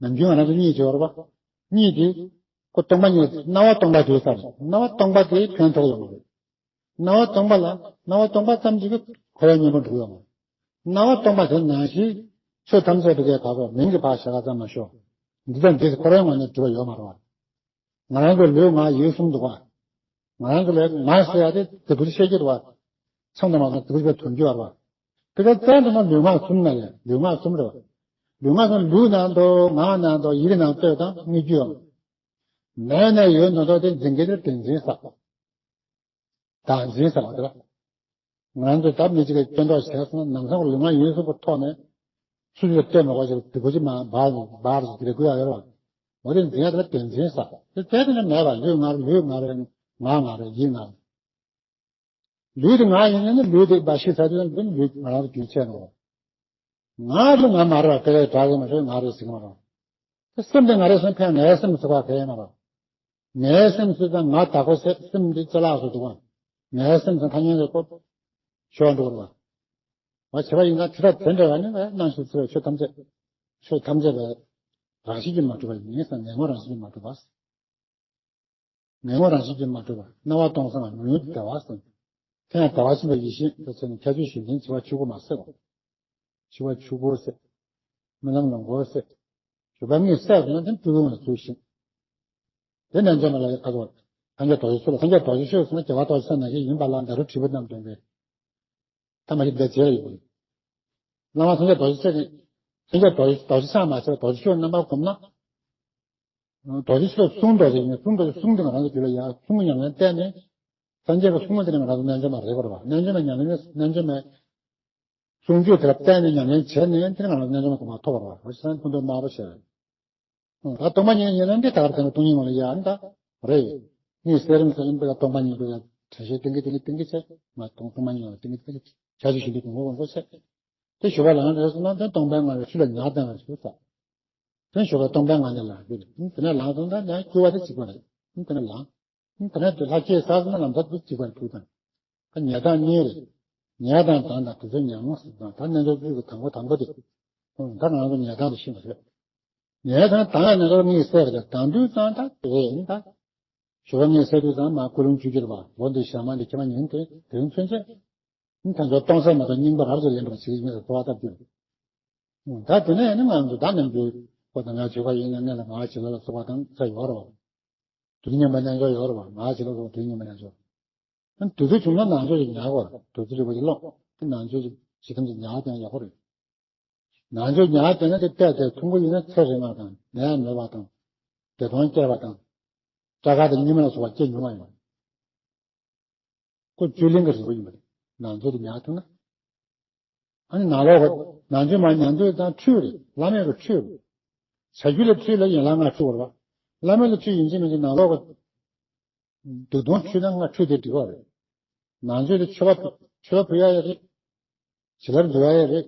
ནམ་རྒྱུན་ང་རང་ཚོ་གཉིད་བྱེད་བར་བ། གཉིད་དེ། ཁོ་སྟོང་པ་ཉིད་སྣང་བ་སྟོང་པ་དེ་ལྟར་སྣང་བ་སྟོང་པ་དེ་ཕན་ཐོགས་ཡོང་བ་རེད། སྣང་བ་སྟོང་པ་ལ་སྣང་བ་སྟོང་པ་ཙམ་གྱིས་འཁོར་བའི་གཉེན་པོ་འགྲུབ་ཡོང་བ་རེད། སྣང་བ་སྟོང་པ་དེ་ནང་བཞིན་ཆོས་ཐམས་ཅད་པའི་ག་གོ་མིང་གི་བག་ཞལ་ཁ་ཙམ་མ་ཤོག་འདི་དང་འདི་འཁོར་བའི་ངོས་ནས་གྲུབ་པ་ཡོད་མ་རེད་བ། ང་རང་ཚོ་ལུས་ངག་ཡིད་གསུམ་འདུག་བ། ང་རང་ཚོ་ལས་ངག་ཟེར་ཡ་དེ་དེ་བུ་ཤེས་ཀྱི་རེད་བ། མཚམས་དང་མ་མཚམས་དེ་བུ་ཤེས་དོན་གྱི་བར་བ། དེ་ག་རྩ་དུ་ན་ལུས་ངག་གསུམ་ན་ལས་ལུས་ངག་གསུམ་རེད་བ། ལུས་ངག་གསུམ་ལུས་ནང་དུ་ངག་ནང་དུ་ཡིད་ནང་ལྟོས་དང་དངོས་རྒྱུ་ཡང་། ནས་ནས་ཡོད་ནོ་དོ་དེ་འཛིན་གྱི་དེ་བདེན་འཛིན་ས། བདག་འཛིན་ས་བ་དེ་ལ། ང་ཚོས་ད་མི་གཅིག་གིས་སྐྱོན་འདོགས་བྱས་སོང་ན་ནམ་སང་ལུས་ངག་ཡིད་གསུམ་གྱི་ཐོག་ནས་སུ་ཞིག་ལ་ལྟོས་མ་དགོས་ཞིག་དེ་གོ་ཅི་མ་འབར་འབར་ཞིག་དེ་རེ་དགོས་ཡ་ཡོད་རེད་བ། འོ་དེ་འཛིན་ཡ་དེ་ལ་བདེན་འཛིན་ས་དེ་ཚད་དེ་ནས་མེད་པ་ལུས་ང་རེད་ལུས་ང་རེད་ངག་ང་རེད་ཡིད་ང་རེད། ལུས་དེ་ང་ཡིན་ན་ནི་ལུས་དེ་འབའ་ཞིག་ས་དེ་ནི་ལུས་ང་རང་རྒྱུན་ཆད་ནོ། ང་ལ་ང་མ་རེད་བ་དེ་ལས་དྲག་གི་མ་ཤོད་ང་རེད་ཟེར་གི་མ་རེད། དེ་སེམས་དེ་ང་རེད་སེམས་ཕན་ངའི་སེམས་ཟེར་བ་གལ་མ་རེད། ངའི་སེམས་ཟེར་ཙང་ང་དག་པོ་ཟེར་སེམས་འདི་ཅི་ལགས་སུ་འདུག་ག་ངའི་སེམས་ཟེར་ཐ་སྙད་རེ་བཀོད། ཤོར་འགྲོ་བ་རེད་བ། བྱས་པ་ཡིན་ན་དེ་དག་དེ་འདྲ་བ་ནི་ནང་བཞིན་ཚུལ་ཆོས་ཐམས་ཅད་ཆོས་ཐམས་ཅད་པའི་རང་བཞིན་གྱིས་མ་གྲུབ་པ་ཡིན་ཟེར་ངེས་ངོ་རང་བཞིན་གྱིས་མ་གྲུབ་པ། ངེས་ངོ་རང་བཞིན་གྱིས་མ་གྲུབ་པ། སྣང་བ་སྟོང་སང་ཉོན་མོངས་ཀྱི་བདེ་བ་ཟེར། དེ་ཡང་བདེ་བ་ཆེན་པོའི་ཡེ་ཤེས་དེ་ཚེ་ནི་ཁྱད་ཆོས་གཞན་དོན་འཆི་བ་ཆོས་སྐུ་མ་ཟེར་བ། འཆི་བ་ཆོས་སྐུ་ཟེར། རྨི་ལམ་ལོངས་སྐུ་ཟེར། རིག་པ་དངོས་གསལ་ཟེར་ན་དེ་སྤྲུལ་སྐུ་ལ་ཚུལ་བཞིན། དེ་རྣལ་འབྱོར་མ་ལ་ཡང་ཁ་དོག་སངས་རྒྱས་རྡོ་རྗེ་ཆོས་ལ་སངས་རྒྱས་རྡོ་རྗེ་ཆོས་ཟེར་ན་རྒྱལ་བ་རྡོ་རྗེ་ས་ན་ཞིག་ཡིན་པ་ལ་འདི་རུ་བྲིས་པ་རྣམས་དོན་པའི། ཐ་མ་ཞིག་འདི་རྗེས་ལ་ཡོད་པ་ཡིན། བླ་མ་སངས་རྒྱས་རྡོ་རྗེ་ཆོས་ཀྱི་སངས་རྒྱས་རྡོ་རྗེ་རྡོ་རྗེ་ཆ་མ་ཆེ་བ་རྡོ་རྗེ་ཆོས་རྣམ་པར་བསྒོམས་ན། རྡོ་རྗེ་ཆོས་གསུང་རྡོ་རྗེ་ཡིན་གསུང་རྡོ་རྗེ་གསུང་དེ་ང་རང་ཚོ་རྒྱུད་ལ་ཡང་གསུང་གི་ཉམས་ལེན་བསྟན་ནས། སངས་རྒྱས་ཀྱི་གསུང་དེ་ནི་ང་རང་ཚོ་རྣལ་འབྱོར་མ་རེད་པར་བ་རྣལ་འབྱོར་མ་ཉམས་ལེན་རྣལ་འབྱོར་མའི་གསུང་ཆོས་དེ་ལ་བསྟན་ནས་ཉམས་ལེན་བྱས་ནས་དེ་ནི་ང་རང་ཚོ་རྣལ་འབྱོར་མ་གོ་འཕང་ཐོབ་པར་བ་འོ་ཤི་ས་ནི་ཕུན་ཚོགས་དམར་པོ་བྱས། ད་སྟོང་པ་ཉིད་ཡིན་ན་འདི་ལྟར་དེ་ནི་སྟོང་ཉིད་ངོ་ལ་ཡ་འདི་རེད། གཉིད་སད་རིམ་སད་རིམ་པ་ལ་སྟོང་པ་ཉིད་དུ་ཡ་དྲན་ཤེས་གཏིང་གི་གཏིང་གི་གཏིང་གི་ཆེ་ང་སྟོང་སྟོང་པ་ཉིད་ལ་གཏིང་གི་གཏིང་གི་ཆ་ཆུ་བཞིན་དུ་གོང་གོང་གོང་ཆེ། དེ་ཞུ་བ་ལ་ང་རེ་སོང་ན་དེ་སྟོང་པའི་ངང་ལ་ཆུ་ལ་ཉག་ལྡན་ལ་ཞུ་ས། དེ་ཞུ་བ་སྟོང་པའི་ངང་ལ་ལ་ཞུ་རེད། དེ་ནས་ལངས་སོང་ན་ཡང་སྐྱུར་བ་དེ་གཅིག་པ་རེད། དེ་ནས་ལངས། དེ་ནས་དེ་ལྷ་སྐྱེས་ས་ན་ལམ་ཐག་དེ་གཅིག་པ་རེད་ཕུག་དང་། ད་ཉལ་སྟངས་གཉིས་རེད། ཉལ་དང་ལངས་དང་དེ་ཚོ་ཉལ་ངོ་ཟེར་དང་ད་རྣལ་འབྱོར་ཚུལ་གྱི་དང་པོ་དང་པོ་དེ། ད་ང་ཚོ་ཉལ་སྟངས་དེ་ཤེས་པ་རེད། ཉལ་དང་དང་ཡང་ན་རོ་གཉིས་སད་རེད་དང་དུས་ཙང་ད་དེ་རེད་ཡིན་ད། ཞུ་བ་གཉིས་སད་དུས་ཙང་མ་ཀུན་སློང་བཅུ་གྱུར་པ་ལོ་འདི་ཞག་མ་འདི་ཁྱེད་མ་ཉིན་དེ་དེ་རིང་ཚུན་ཆད། ད་ཚོ་སྟོང་ཟད་མ་གཏོགས་རྙིང་པ་རབ་ཏུ་ལེན་པར་བྱེད་ཀྱི་ཡིན་ཟེར་གསོལ་བ་བཏབ་རྒྱུ། ད་དེ་ནས་ནི་ང་ཚོ་ད་ནམ་རྒྱུན་ཁོ་དང་ང་བྱེད་པ་ཡིན་ན་ངས་ལ་ང་བྱེད་ལ་ལ་གསོལ་བ་དང་ས་ཡོད་རོ། དུས་མཉམ་པ་རྣལ་འབྱོར་ཡོད་རོ། ང་བྱེད་ལ་གསོལ་བ་དུས་མཉམ་པ་རྣལ་འབྱོར། དུས་ཚོད་བྱུང་ན་ནང་ཆོས་ཀྱི་ཉག་གོ་དུས་ཚོད་རིག་པ་ཀྱི་ཀློང་དེ་ནང་ཆོས་ཀྱི་ཇི་ཙམ་གྱི་ཉག་ཀྱང་ཡག་པོ་རེད། ནང་ཆོས་ཉག་དེ་ན་དེ་བལྟས་ཏེ་ཐུང་པོ་ཡིན་ན་ཚེ་རིང་བ་དང་ནད་མེད་པ་དང་། བདེ་ཐང་སྐྱེ་བ་དང་། སྐྲ་དཀར་དང་སྙིགས་མ་ལ་སོགས་པ་སྐྱེ་མྱོང་བ་ཡིན་པ། ཁོ་བཅུད་ལེན་གྱི་རིགས་པ་ཡིན་པ་རེད། ནང་ཆོས་དེ་ཉག་ཐུབ་ན། ཨ་ནི་ནང་ལོགས་ཀྱི་ནང་ཆོས་མ་ཉམས་དུས་དང་འཁྲུལ་རེད། བླ་མེད་ཀྱི་འཁྲུལ་རེད། བྱ་རྒྱུད་ལ་འཁྲུལ་ལ་ཡན་ལག་ལྔ་འཁྲུལ་བ་རེད་བ། བླ་མེད་ལ་འཁྲུལ་ཡིན་གཅིག་མིན་གཅིག་ནང་ལོགས་ཀྱི་སྡིག་ལྟུང་འཁྲུལ་ན་ལྔ་འཁྲུལ་དེ་འགྲིག་པ་རེད། ནང་ཆོས་དེ་མཆོད་པ་མཆོད་པ་ཕུལ་ཡ་ཡ་རེད། བྱིན་རླབས་འཇུག་ཡ་ཡ་རེད།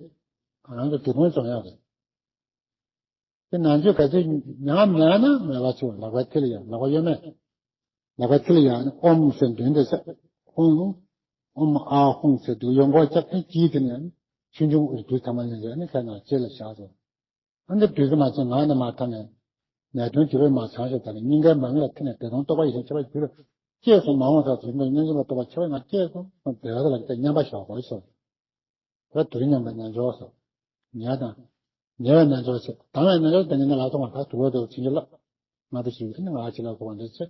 ང་རང་ཚོ་སྡིག་ལྟུང་སྦྱོང་ཡ་རེད། དེ་ནང་ཆོས་ག་ཚོད་ཉམས་མེད་ན་མེད་པ་ཚོ་ལག་པའི་མཐིལ་ཡ་ལག་པ་གཡོན་མས། ལག་པའི་མཐིལ་ཡ་ནི་ཨོཾ་ཟེར་འདོན་དེ་ཟེར། ཨོཾ། ཨོཾ་ཨཱཿཧཱུྃ་ཟེར་དུས་ཡོང་སྒོ་བཅག་ནས་དཀྱིལ་དེ་ནས་ཆོས་འབྱུང་དུས་ཐ་མ་ལས་ཟེར་ནས་ཁ་ནང་ལྕེ་ལ་བཞག་སོང་། ཨ་འདི་དུས་སུ་མ་ཚད་ངག་ནས་མ་ཐ་ནས་ནད་གདོན་དེ་རུ་མ་ཚང་ཞིག་ད་ནི་སྙིང་གའི་མ་ངེས་ལ་ཐི་ནས་བདེ་སྟོང་རྟོགས་པ་ཡིད་བཞིན་ཁྱབ་པ་རྒྱུད་ལ་སྐྱེས་སོང་མ་འོངས་ས་དུས་མེད་སྙིང་རྗེ་ལ་རྟོགས་པ་ཁྱབ་པ་ང་སྐྱེས་སོང་བདེ་བ་ལ་ཉམས་པ་ཞོག་གོ་ཞོག་ད་དུས་ཉམས་པའི་རྣལ་འབྱོར་སོ། ཉལ་དང་། ཉལ་བའི་རྣལ་འབྱོར་ཆེ། དང་བའི་རྣལ་འབྱོར་དེ་ཉིད་ནི་ལ་སོང་བ་ད་དུ་བ་དུ་བྱིན་གྱིས་རློབས། ང་དུ་ཞིག་ནི་ང་ཞིག་ལ་གོ་བ་འདི་ཆེ།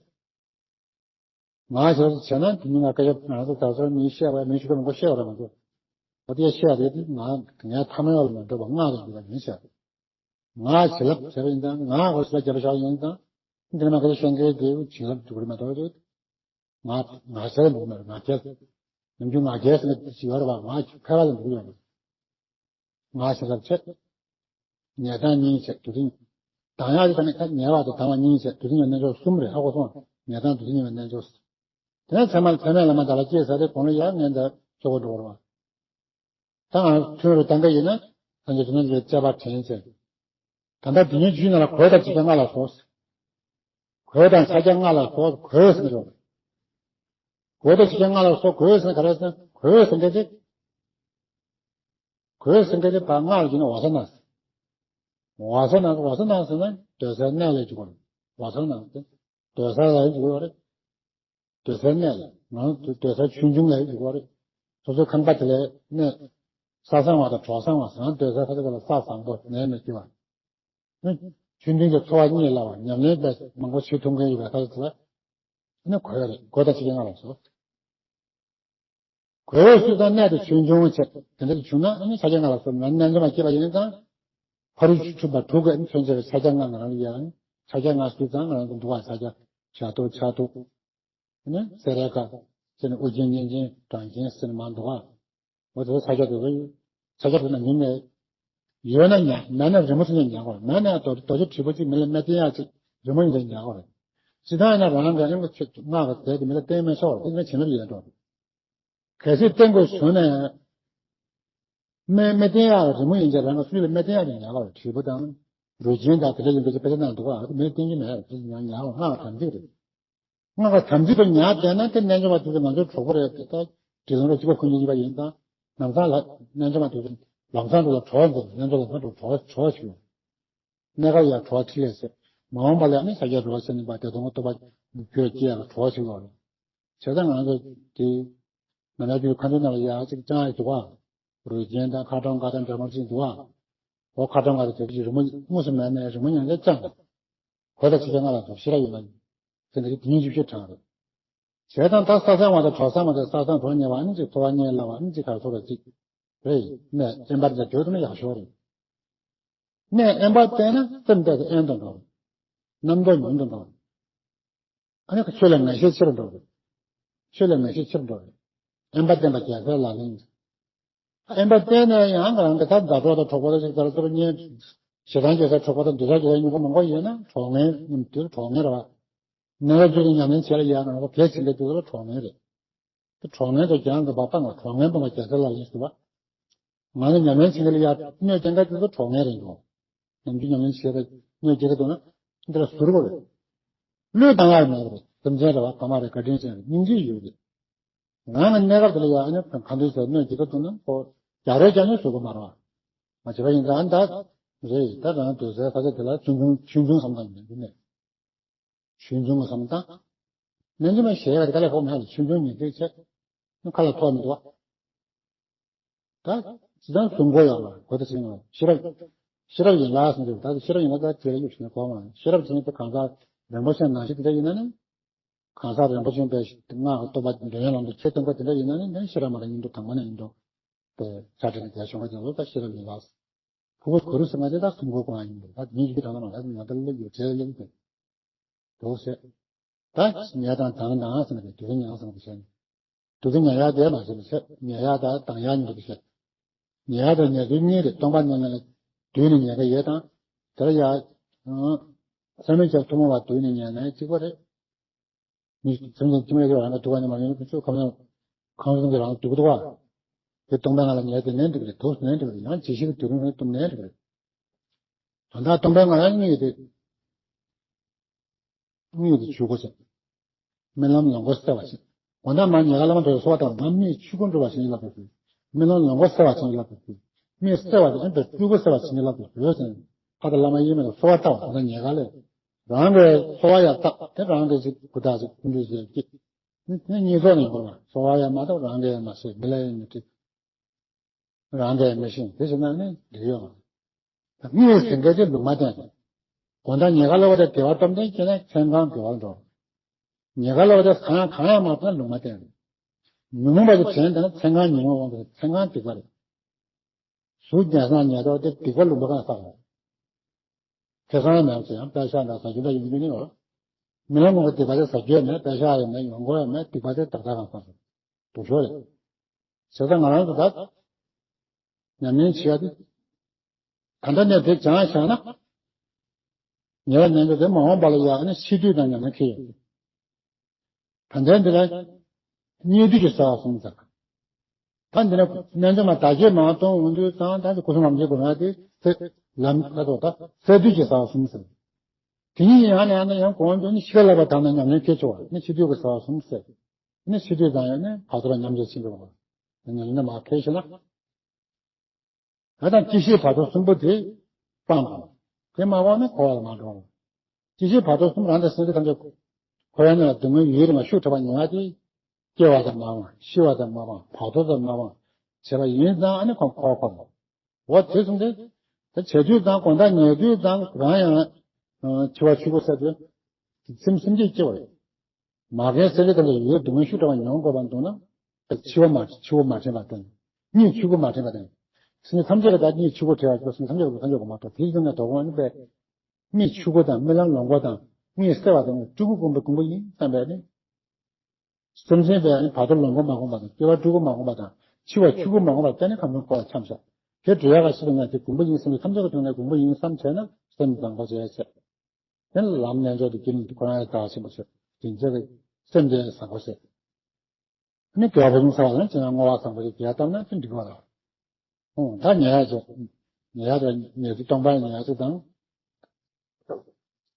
ང་ཞིག་ལ་བྱས་ན་དེ་ཉིད་ང་སྐད་ཆ་ང་ཚོ་ད་གཟོད་མིས་བཤད་པ་མིས་ཞུ་གི་མི་གོ་བཤད་པ་རེད་མ་གཏོགས། ཨོ་དེ་བཤད་རེད་དེ་ང་ངའི་ཐ་མའི་བ་ལ་མི་འགྲོ་བ་ང་དུ་འགྲོ་བ་ཡིན་ཤག་ང་བྱིན་རླབས་བྱས་པ་ཡིན་ཙང་ང་གོ་ཞིག་ལ་རྒྱབ་ཤག་ཡིན་ཙང་། འདི་ནི་མ་གོ་བཤད་མཁན་དེ་བྱིན་རླབས་འགྲོ་གི་རེད་མ་གཏོགས། ང་ང་ཟེར་འདུག་མེད་ང་རྒྱལ། ནམ་རྒྱུན་ང་རྒྱལ་ཟེར་ནས་ཅི་ཡོད་རེད་བ། ང་ཕལ་བ་ལ་འདུག་ཡོད་རེད། ང་ཞེས་ལབ་བྱེད། ཉལ་དང་གཉིད་བྱེད་དུ་རིང་། དང་ཡག་གི་ཐ་ནི་ཁ་ཉལ་བ་དང་དང་བ་གཉིད་བྱེད་དུ་རིང་བའི་རྣལ་འབྱོར་གསུམ་རེད་ཧ་གོ་སོང་། ཉལ་དང་དུ་རིང་བའི་རྣལ་འབྱོར། དེ་ནས་ཚད་མ་ཚད་མེད་བླ་མ་དག་ལ་སྐྱེས་ས་དེ་གོང་ལ་ཡར་ངན་འདས་ཆོག་གོ་འགྲོ་བ་རེད་བ། ད་ང་ཐོན་རུ་ད་འགའ་ཡིན་ན་སངས་རྒྱས་བཅོམ་ལྡན་འདས་ཀྱི་བཅས་པ་དྲན་ཚེ། ད་ལྟ་འདི་ཉིད་རྒྱུད་ན་ལ་གོས་དང་ཇི་ལྟར་སྔར་ལ་སོགས། གོས་དང་ཕྱག་རྒྱ་སྔར་ལ་སོགས་གོས་ཟེར་ནས་རོ། གོས་དང་ཕྱག་རྒྱ་སྔར་ལ་སོགས་གོས་ཟེར་ན་ག་རེ་ཟེར་ན་གོས་ཟེར་མཁན་དེ། གོས་ཟེར་མཁན་དེ་བ་སྔར་ལ་བྱས་ན་འོ་ས་ན། འོ་ས་ན་འོ་ས་ན་ཟེར་ན་སྡོད་སའི་གནས་ལ་འཇུག་པ་རེད། འོ་ས་ན་སྡོད་ས་ལ་འཇུག་པ་རེད། སྡོད་སའི་གནས་ལ་ང་རང་སྡོད་སའི་ཆོས་འབྱུང་ལ་འཇུག་པ་རེད། སོ་སོའི་ཁང་པ་དེ་ལ་གནས། ས་བཟང་བ་དང་གྲོགས་བཟང་བ་ཟེར་ན་སྡོད་ས་ཁ་ཚ་ལ་ས་བཟང་པོ་ནས་མི་སྐྱེ་བ། ཆོས་འབྱུང་གི་འཚོ་བ་གཉིད་སླ་བ་ཉམས་ལེན་དཔེ་མང་པོ་བྱེད་ཐུབ་མཁན་ཡོད་པའི་ཁ་ཚ་དེ་ལ་ནི་གོས་རེད། གོས་དང་ཕྱག་རྒྱ་སྔར་ལ་སོགས། གོས་སུ་དང་གནས་དེ་ཆོས་འབྱུང་བྱེད་དེ་འདྲ་བྱུང་ན་ཨ་ནི་ཕྱག་རྒྱ་སྔར་ལ་སོགས་ང་རྣལ་འབྱོར་མ་སྐྱེས་པ་ཡིན་ཙང་། ཕ་རོལ་ཕྱིན་པ་དྲུག་གི་མཚོན་བྱེད་ཕྱག་རྒྱ་ལྔ་ང་རང་ལ་ཡང་ཕྱག་རྒྱ་ལྔ་སུས་ཙང་ང་རང་དུ་འདུག་བ་ཕྱག་རྒྱ་ཕྱག་ཐོག་ཕྱག་ཐོག་ནི་སེ་ར་ཁ་ཟེར་ནས་ཨོ་རྒྱན་སྙན་ཆེན་གྲངས་ཅན་ཟེར་ནས་མ་འདུག་བ། འོ་དེ་ཕྱག་རྒྱ་དེ་ཚོ་ཕྱག་རྒྱ་དེ་ན་མིན་ནས་ཡོད་ན་ཉ་མེད་ན་རི་མོ་ཚོ་ཉ་ཉ་གོ་མེད་ན་རྡོ་རྡོ་རྗེ་དྲིལ་བུ་གཅིག་མི་ལ་མེ་སྟེང་ཡག་ཅིག་རི་མོ་ཡིན་ལ་ཉ་གོ་རེད། ཇི་ལྟར་ཡིན་ན་རང་གི་ཨེ་མ་ཁྱོད་སྔགས་ཀྱི་རྫས་དེ་མི་ལ་བསྟན་མི་ཆོག་རེད། དེ་ནི་བྱིན་རླབས་ཡོད་འགྲོ། གལ་སྲིད་བསྟན་དགོས་བྱུང་ནས། མེ་མེ་སྟེང་ཡག་རི་མོ་ཡིན་ཀྱང་རང་གི་སུས་ལ་མེ་སྟེང་ཡག་ནས་ཉག་པ་རེད། དྲིལ་བུ་དང་རུས་རྒྱན་དང་དེ་འདྲ་ཡིན་པའི་དཔེ་ཆ་ནང་འདུག་ག་མེ་སྟེང་གི་མེད་རེད། དེ་ཉག་ཉག་པ་སྔགས་དམ་ཚིག་རེད། སྔགས་དམ་ཚིག་ཏུ་ཉག་བསྡད་ན་དེ་རྣལ་འབྱོར་པ་དེ་ཚོ་ང་ཚོའི་གྲོགས་པོ་རེད། དེ་ལྟར་དྲིལ་ལང་རོ་གཅིག་པ་ཁོ་གཉིས་གཉིས་པ་ཡིན་ཙང་ལམ་སང་ལ་རྣལ་འབྱོར་པ་དེ་ཚོ་ལམ་སང་དུ་ལ་གྲོགས་འཛིན། རྣལ་འབྱོར་ལམ་སང་དུ་གྲོགས་གྲོགས་བྱེད། གནས་སྐབས་ཡང་གྲོགས་ཕྲིན་ལས་ཟེར། མ་འོངས་པ་ལ་ནི་ཕྱག་རྒྱ་རི་བོ་ཆེ་གནས་པ་དེ་དང་རྟོགས་པ་རྒྱུད་སྐྱེ་ཡག་གྲོགས་ཕྱིན་ལོག་རེད། བྱས་ཙང་ང་ཚོ་དེ་ནམ་ཡང་དུས་ཁ་འདོན་ནང་ལ་ཡག་ཅིག་ཅང་ཡག་འདུག་ག་རུས་རྒྱན་དང་ཁ་གྲངས་འགའ་དང་འདྲ་མོ་ཅིག་འདུག་ག་འོ་ཁ་གྲངས་འགའ་དང་དེ་ཅིག་རི་མོ་དངོས་སུ་མེད་ནའི་རི་མོ་ཉན་ལས་ཅང་དང་། གོས་དང་ཕྱག་རྒྱ་ལྔ་ལ་སོགས་ཤེས་རབ་ཡིན་ལ་ཡིན། དེ་འདྲ་དེ་ཉིད་བཅུ་བཞི་གྲངས་རེད། བྱས་ཙང་ད་ས་བཟང་བ་དང་གྲོགས་བཟང་བ་དང་ས་བཟང་གྲོགས་ཉེ་བ་ཨ་ནི་ཅིག་འཚོ་བ་གཉེན་སླ་བ་ཨ་ནི་ཅིག་གར་སོགས་ལ་ཅིག་རེད། གནས་དབེན་པར་འདྲ་བྱོས་དུ་ན་ཡག་ཤོས་རེད། གནས་དབེན་པར་བསྡད་ན་སེམས་རྟོགས་དབེན་དུ་འགྲོ། རྣམ་རྟོག་ཉུང་དུ་འགྲོ། ཨ་ནི་ཆོས་ལ་ངེས་ཤེས་ཆེ་རུ་འགྲོ་རེད། ཆོས་ལ་ངེས་ཤེས་ཆེ་རུ་འགྲོ་རེད། དབེན་པར་བསྟེན་པ་རྒྱལ་སྲས་ལག་ལེན་ཡིན། དབེན་པར་བསྟེན་ནས་ཡང་ང་རང་གི་ད་མཛའ་གྲོགས་དང་གྲོགས་པོ་དང་ཅིག་ཙར་ཙར་གཉེན། ཞེ་སྡང་སྐྱེ་ས་གྲོགས་པོ་དང་འདུ་ཤེས་སྐྱེ་ས་མྱོང་གྲོགས་མང་པོ་ཡོད་ན་གྲོགས་ངན་ཡིན། དེ་གྲོགས་ངན་རེད་བ། གནས་སྐབས་ཅིག་ཏུ་ཉམས་ལེན་བྱེད་ལ་ཡང་ང་རང་གལ་ཆེན་པོའི་དུས་ལ་གྲོགས་ངན་རེད། དེ་གྲོགས་ངན་དང་རྒྱང་དུ་བ་སྤང་བ་གྲོགས་ངན་སྤོང་བ་རྒྱལ་སྲས་ལག་ལེན་ཞུ་བ། ང་ལ་ཉམས་ལེན་བྱེད་མཁན་ལ་ཡ་གནོད་སྐྱེལ་མཁན་དེ་ཚོ་གྲོགས་ངན་རེད་འདུག་ནམ་རྒྱུན་ཉམས་ལེན་བྱེད་པའི་གནོད་སྐྱེལ་གི་འདུག་ན་འདི་ལ་ཟུར་དགོས་རེད། བློས་བཏང་ཡག་མེད་རེད། སེམས་ཅན་རེད་བ། ཕ་མ་རེད། བཀའ་དྲིན་ཅན་རེད། སྙིང་རྗེ་ཡོད་རེད། ང་ལ་གནས་སྐབས་དེ་ལ་ཡ་ཨ་ནི་གང་འདུལ་ཟེར་གནོད་སྐྱེལ་གི་འདུག་ན་ཁོ་རྒྱག་རེས་རྒྱག་ནས་ཟུར་དགོས་མ་རེད་བ། མ་བྱེད་པ་ཡིན་ཙང་ད་རེད། ད་རང་སྡོད་སའི་ས་ཆ་དེ་ལ་ཆོས་འབྱུང་ཆོས་འབྱུང་བསམ་སྟངས་ཡིན་ནས་འདི་ནས། ཆོས་འབྱུང་གི་བསམ་སྟངས། རྣལ་འབྱོར་མ་ཞེས་པ་དེ་ག་ལས་ཕོག་མེད་ལ་ཆོས་འབྱུང་ཉིད་དེ་བྱས། ཁ་ལ་ཐོག་མི་འདུག་བ། ད་ཇི་ལྟར་གཟུགས་མགོ་ཡོད་ལ་གོ་ད་ཟིན་ལ་ཤེས་རབ། ཤེས་རབ་ཡིན་ལ་ཟེར་གྱི་ད་ཤེས་རབ་ཡིན་ལ་ད་དེ་ལ་ཡོད་ཞིག་ནས་གོ་མ་ཤེས་རབ་ཟེར་ནས་ད་གང་ཟག་རིན་པོ་ཆེ་ནང་བཞིན་དེ་འདྲ་ཡིན་ན་ནི། གང་ཟག་རིན་པོ་ཆེ་པའི་སྔགས་རྟོགས་པ་འདོན་ཡོན་ལམ་དུ་ཁྱེད་སྟོན་པ་དེ་འདྲ་ཡིན་ན་ནི་ནི་ཤེས་རབ་མ་ར་ཡིན་འགྲོ་དང་མ་ན་ཡིན་འགྲོ། དེ་ཆ་ཁྲིད་ནས་དེ་བྱུང་བ་དེ་ཚོ་ད་ཤེས་རབ་ཡིན་ལ། ཕུ་བོ་གུ་རུ་ཟེར་ང་དེ་དག་གསུང་དགོས་གང་ཡིན་པ་ད་ཉིད་ཀྱི་དྲང་ན་མ་ད་ང་ད་ལ་ཡོད་ཚད་ལེགས་ཏེ། དོགས་སེ། ད་ཉལ་དང་དང་དང་ཟེར་ན་དེ་དུས་ཉལ་ཟེར་ན་དེ་བྱས་ནས། དུས་ཉལ་ཡག་དེ་མ་ཟེར་ཟེར་ཉལ་ཡག་དང་དང་ཡག་ཉིད་དུ་བཤད། ཉལ་ཡག་དང་ཉལ་དུས་གཉིས་རེད། སྟོང་པ་ཉལ་ཉལ་ལ་དུས་ནས་ཉལ་ག་ཡོད་དང་། དེ་ལ་ཡ། ཨང་། ས་མིན་ཆ་ཐུན་མོང་བ་དུས་ནས་ཉལ་ན་གཅིག་པ་རེད། མི་སེམས་ཅན་ཐིམ་ཡག་གི་རང་ལ་སྡུག་པ་ཉམས་པ་ཡོད་ན་ཁོ་ཚོས་ཁམས་ཁམས་གསུམ་གྱི་རང་ལ་སྡུག་གི་འདུག་བ། དེ་སྟོང་པའི་ངང་ལ་ཉལ་དེ་ནས་འགྲིག་རེད། དུས་ནས་འགྲིག་རེད། ཡང་ཇི་ཞིག་གི་དུས་རིང་རེད་གཏུམ་ནས་འགྲིག་རེད། དོན་དག་སྟོང་པའི་ངང་ལ་གཉིད་དེ། གཉིད་དེ་ཆུད་གོ་ཆེ། རྨི་ལམ་ལོངས་སྐུ་གསལ་བ་ཆེ། དགོང་དག་མར་ཉལ་ཁ་ལ་མ་འགྲོ་གསོལ་བ་བཏབ། ང་མིག་ཆུ་ཁོལ་འགྲོ་བ་བྱིན་གྱིས་བརླབ་ཏུ་གསོལ། རྨི་ལམ་ལོང་བ་སེལ་བ་བྱིན་གྱིས་བརླབ་ཏུ་གསོལ། མིག་གསལ་བ་དང་ཨེ་འདྲ་སྤྲུལ་སྐུ་གསལ་བ་བྱིན་གྱིས་བརླབ་ཏུ་གསོལ་ཟེར། ཕ་དང་བླ་མ་དབྱེར་མེད་ལ་གསོལ་བ་བཏབ། དགོང་དག་ཉལ་ཁ་ལ། རང་གིས་གསོལ་བ་ཡར་བཏབ། དེ་རང་གིས་ཅིག་གུ་དག་ཅིག་ཀུན་འདུས་ཟེར་གྱི། ནི་གཉིས་ཚོགས་ནས་འགོར་བ། གསོལ་བ་ཡང་མ་བཏབ། རང་གིས་ཡང་མ་གསོལ། མི་ལ་ཡང་མི་སྤྲད། རང་གིས་ཡང་མི་ཤེས། དེ་བྱས་ན་ནི་འགྲིག་ཡོད་མ་རེད། གཉིད་སད་མཁན་དེ་ལུང་མ་བསྟན་རེད། དགོང་དག་ཉལ་ཁ་ལ་བ་དེ་བདེ་བ་སྟོབས་ལྡན་སྐྱེས་ན་མཚན་གང་དགེ་བར་འགྲོ། ཉལ་ཁ་ལ་བ་དེ་གང་ཡང་གང་ཡང་མ་བཏང་ན་ལུང་མ་བསྟན་རེད། ཉོན་མོངས་པ་དེ་དྲན་བསྡད་ན་མཚན་གང་ཉོན་མོངས་དབང་དུ་མཚན་གང་སྡིག་པ་རེད། གཟུགས་ཉལ་སང་ཉལ་ཐོག་དེ་སྡིག་པ་ལུང་པ་གང་བསགས་རེད། ཁེ་བཟང་མེད་ཚེ་ཡང་པད་ཤག་འདྲ་ཟ་རྒྱུ་འདྲ་ཡོང་རྒྱུ་ནི་ཡོད། རྨི་ལམ་ངོ་སྡིག་པ་དེ་ཟ་རྒྱུ་ཡང་མེད། པད་ཤག་ཡང་མེད། ཡོང་སྒོ་ཡང་མེད། སྡིག་པ་དེ་ད་ལྟ་གང་བསགས་རེད། སྡུག་ཤོས་རེད། བྱས་ཙང་ང་རང་ཚོ་ད་ཉམས་ལེན་བྱེད་ཡ་དེ། ད་ལྟ་ནས་དེ་སྦྱངས་བཞག་ན། ཉེ་བ་ཉན་ཚོ་དེ་མ་འོངས་པ་ལ་ཡག་ནི་སི་ཏུས་དང་ཉམས་ལེན་ཁེལ་ཡོད། ད་ལྟའི་འདི་ལ་རྙེད་དུས་ཀྱི་ཟ་བ་གསུམ་ཟེར། ད་འདི་ནས་རྣལ་འབྱོར་མ་བདག་བསྐྱེད་མ་གཏོང་འོང་དུས་ཙང་ད་ཚེ་སྐུ་གསུམ་ལམ་གྱི་སྒོ་ནས་དེ་ཚེ་ལམ་ཁ་ཐོག་ད་སད་དུས་ཀྱི་ཟ་བ་གསུམ་ཟེར། དེ་གཉིས་ཡང་ནས་ཡང་ནས་ཡང་གོང་དུ་ནི་ཤི་ཁ་ལ་བ་དང་ནས་ཉམས་ལེན་ཁེལ་ཆོག་པ་ནི་སི་ཏུས་ཀྱི་ཟ་བ་གསུམ་ཟེར། ནི་སི་ཏུས་ཙང་ཡང་ནས་བར་དོ་ལ་ཉམས་ཆག་ཕྱིན་པ་བ། ཉམས་ལེན་མ་ཁེལ་ཤེ་ན། ད་ལྟ་སྐྱེ་ཤི་བར་དོ་གསུམ་པོ་དེ་སྤངས་པ། དེ་མ་སྤངས་ན་འཁོར་བ་ལ་མ་འགྲོ། སྐྱེ་ཤི་བར་དོ་གསུམ་རང་དང་སེམས་ཅན་ཐམས་ཅད་འཁོར་བའི་ནང་ལ་སྡུག་བསྔལ་ཡུན་རིང་བ་ཤུགས་དྲག་པ་མྱོང་བ་དེ། སྐྱེ་བ་དང་མ་སྤངས། ཤི་བ་དང་མ་སྤངས། བར་དོ་དང་མ་སྤངས་བྱས་པ་ཡིན་ཙང་ཨ་ནི་ཁོང་འཁོར་བ་འཁོར་བ། འོ་དེ་གསུམ་དེ། ད་བྱེད་དུས་ཙང་དགོང་དག་ཉལ་དུས་ཙང་རང་ཡང་། འཆི་བ་ཆོས་སྐུ་ཟེར་དུས། སེམས་སེམས་བསྐྱེད་སྐྱེ་བ་རེད། མ་རྒན་སེམས་ཅན་དེ་ལ་ཡོད་སྡུག་བསྔལ་ཤུགས་དྲག་པ་མྱོང་དགོས་པ་འདུག་ན། འཆི་བ་མ་འཆི་བ་མ་དྲན་པ་དང་། གཉིད་ཆུང་ཀུ་མ་དྲན་པ་དང་། སེམས་ཅན་ཐམས་ཅད་ལ་ད་གཉིད་ཆུང་ཀུ་བྲལ་བ་སེམས་ཅན་ཐམས་ཅད་ལ་ཐམས་ཅད་གོ་མ་ཐོབ་དེའི་སྟེང་ནས་དོ་དགོང་ནི་པས། གཉིད་ཆུང་ཀུ་དང་རྨི་ལམ་ལོང་ཀུ་དང་གཉིད་སད་པ་དང་སྤྲུལ་སྐུ་སྐུ་འབུམ་སྐུ་འབུམ་ཡིན་བསམ་པས་ནི། སེམས་ཅན་པས་ནི་བར་དོ་ལོང་ཀུ་མ་སྤངས་པ་དང་སྐྱེ་བ་སྤྲུལ་སྐུ་མ་སྤངས་པ་དང་འཆི་བ་ཆུང་ཀུ་མ་སྤངས་པ་དེ་ནི་ཁམས་གསུམ་འཁོར་བ་འཁྱམས་ཤག་དེ་སྒྲོལ་ཡག་ག་ཤི་བ་ན་དེ་སྐུ་འབུམ་ཡིན་བསམ་ཐམས་ཅད་ཀྱི་དོན་ནས་སྐུ་འབུམ་ཡིན་བསམ་བྱས་ན་སེམས་བཟང་པོ་བྱས་བྱས། དེ་ནི་ལམ་རྣལ་འབྱོར་དུ་སྐྱེ་ནས་ཁོ་རང་ཡང་དག་ཆེན་པོ་བྱེད། དེ་ཚེ་གི་སེམས་དེ་བཟང་པོ་བྱེད། ནི་དགེ་བ་ཕུན་སུམ་ཚོགས་པ་ལ་ཅི་ཡང་བསྔོ་བ་བཟང་པོ་ཞིག་རྒྱས་བཏབ་ན་དེ་འགྲིག་པ་རེད། ཨོ་ད་ཉལ་ཡག་ཅིག་ཉལ་ཡག་དེ་ཉལ་དུས་སྟོང་པ་ཉལ་ཡག་ཅིག་དང་།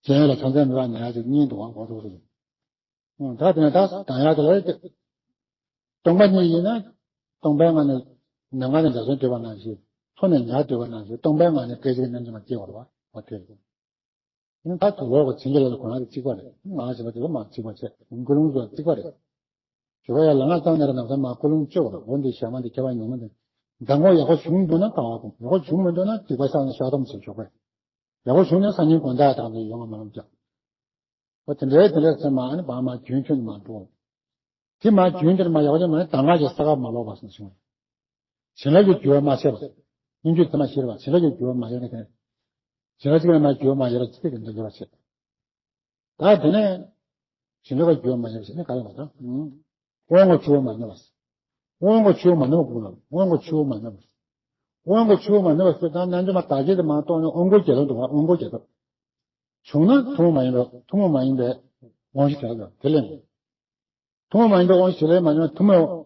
རྒན་ལ་ཚང་ཚང་མི་བ་ཉལ་ཡག་ཅིག་གཉིས་འདུག་བ་གོ་ཐུབ་རེད། ཨོ་ད་དེ་ནས་ད་དང་ཡག་དེ་ལ་སྟོང་པ་ཉིད་ཡིན་ན། སྟོང་པའི་ངང་ནས་ནམ་མཁའ་ནས་འཇའ་ཚོན་བྲིས་པ་ནང་བཞིན་འཚོ་ནས་ཉལ་བསྡད་པ་ནང་བཞིན་སྟོང་པའི་ངང་ནས་སྐད་ཅིག་རྣལ་འབྱོར་མ་སྐྱེ་བ་རེད་བ་འོ་དེ་རེད། ཡིན་ད་དུ་ལོག་གི་བྱིན་གྱིས་རློབ་ལ་གོ་ན་དེ་གཅིག་པ་རེད། ང་ཞེས་པ་དེ་ལ་མ་གཅིག་པ་བྱས་ཀུན་སློང་ཚོ་གཅིག་པ་རེད། ཞུ་བ་ཡ་ལ་ང་བཏང་ནས་ར་ནམ་སང་མ་ཀུན་སློང་བཅོས་པ་འོ་འདི་ཞག་མ་འདི་ཁྱད་པར་ཉུང་མ་འདི། མདང་དགོང་ཡག་པོ་བྱུང་འདུག་ན་གང་བ་ཀུན་ཡག་པོ་བྱུང་མི་འདུག་ན་སྡིག་པ་བསགས་ནས་བཤགས་སྡོམ་བྱེད་ཆོག་པས། ཡག་པོ་བྱུང་ན་སང་ཉིན་དགོང་དག་དང་དུ་ཡོང་བ་མ་རུང་ཀྱང་། འོ་དེ་འདྲའི་དེ་འདྲའི་ཚེ་མ་ཨ་ནི་བག་མ་རྒྱུན་ཁྱོན་ནས་མ་འགྲོ། དེ་མ་རྒྱུན་དེར་མ་ཡག་པོ་དེ་མ་ནི་ད་སྔ་ཞིག་ས་ག་མ་ལོག་པ་སོང་བྱུང་། བྱིན་རླབས་ཀྱི་རྒྱུ་བ་མ་ཆད་པ། སྙིང་རྗེ་དེ་མ་ཤེས་པ་བྱིན་རླབས་ཀྱི་རྒྱུ་བ་མ་ཡོད་ན་དེ། བྱིན་རླབས་ཀྱི་མ་རྒྱུ་བ་མ་ཡོད་པ་ཅི་སྟེ་གི་འདི་འགྱུར་བ་ཆད། ད་དེ་ནས། བྱིན་རླབས་ཀྱི་རྒྱུ་བ་མ་ཡོད་པ་ཞེས་ནི་ག་རེ་མ་དང་། དབང་གི་ཆུ་བོ་མ་ནུབ་པ། དབང་གི་ཆུ་བོ་མ་ནུབ་པ་དབང་གི་ཆུ་བོ་མ་ནུབ་པ། དབང་གི་ཆུ་བོ་མ་ནུབ་པ་ཟེར་ད་རྣལ་འབྱོར་མ་བདག་བསྐྱེད་དེ་མ་གཏོགས་ནི་དབང་བསྐུར་རྒྱལ་ལ་འདུག་པ་དབང་བསྐུར་རྒྱལ་ཐོབ། བྱུང་ན་ཐུན་མོང་མ་ཡིན་པའི་ཐུན་མོང་མ་ཡིན་པའི་དབང་བཞི་གྲལ་དུ་དེ་ལས་མེད། ཐུན་མོང་མ་ཡིན་པའི་དབང་བཞི་ལས་མ་ཡིན་ཐུན་མོང་།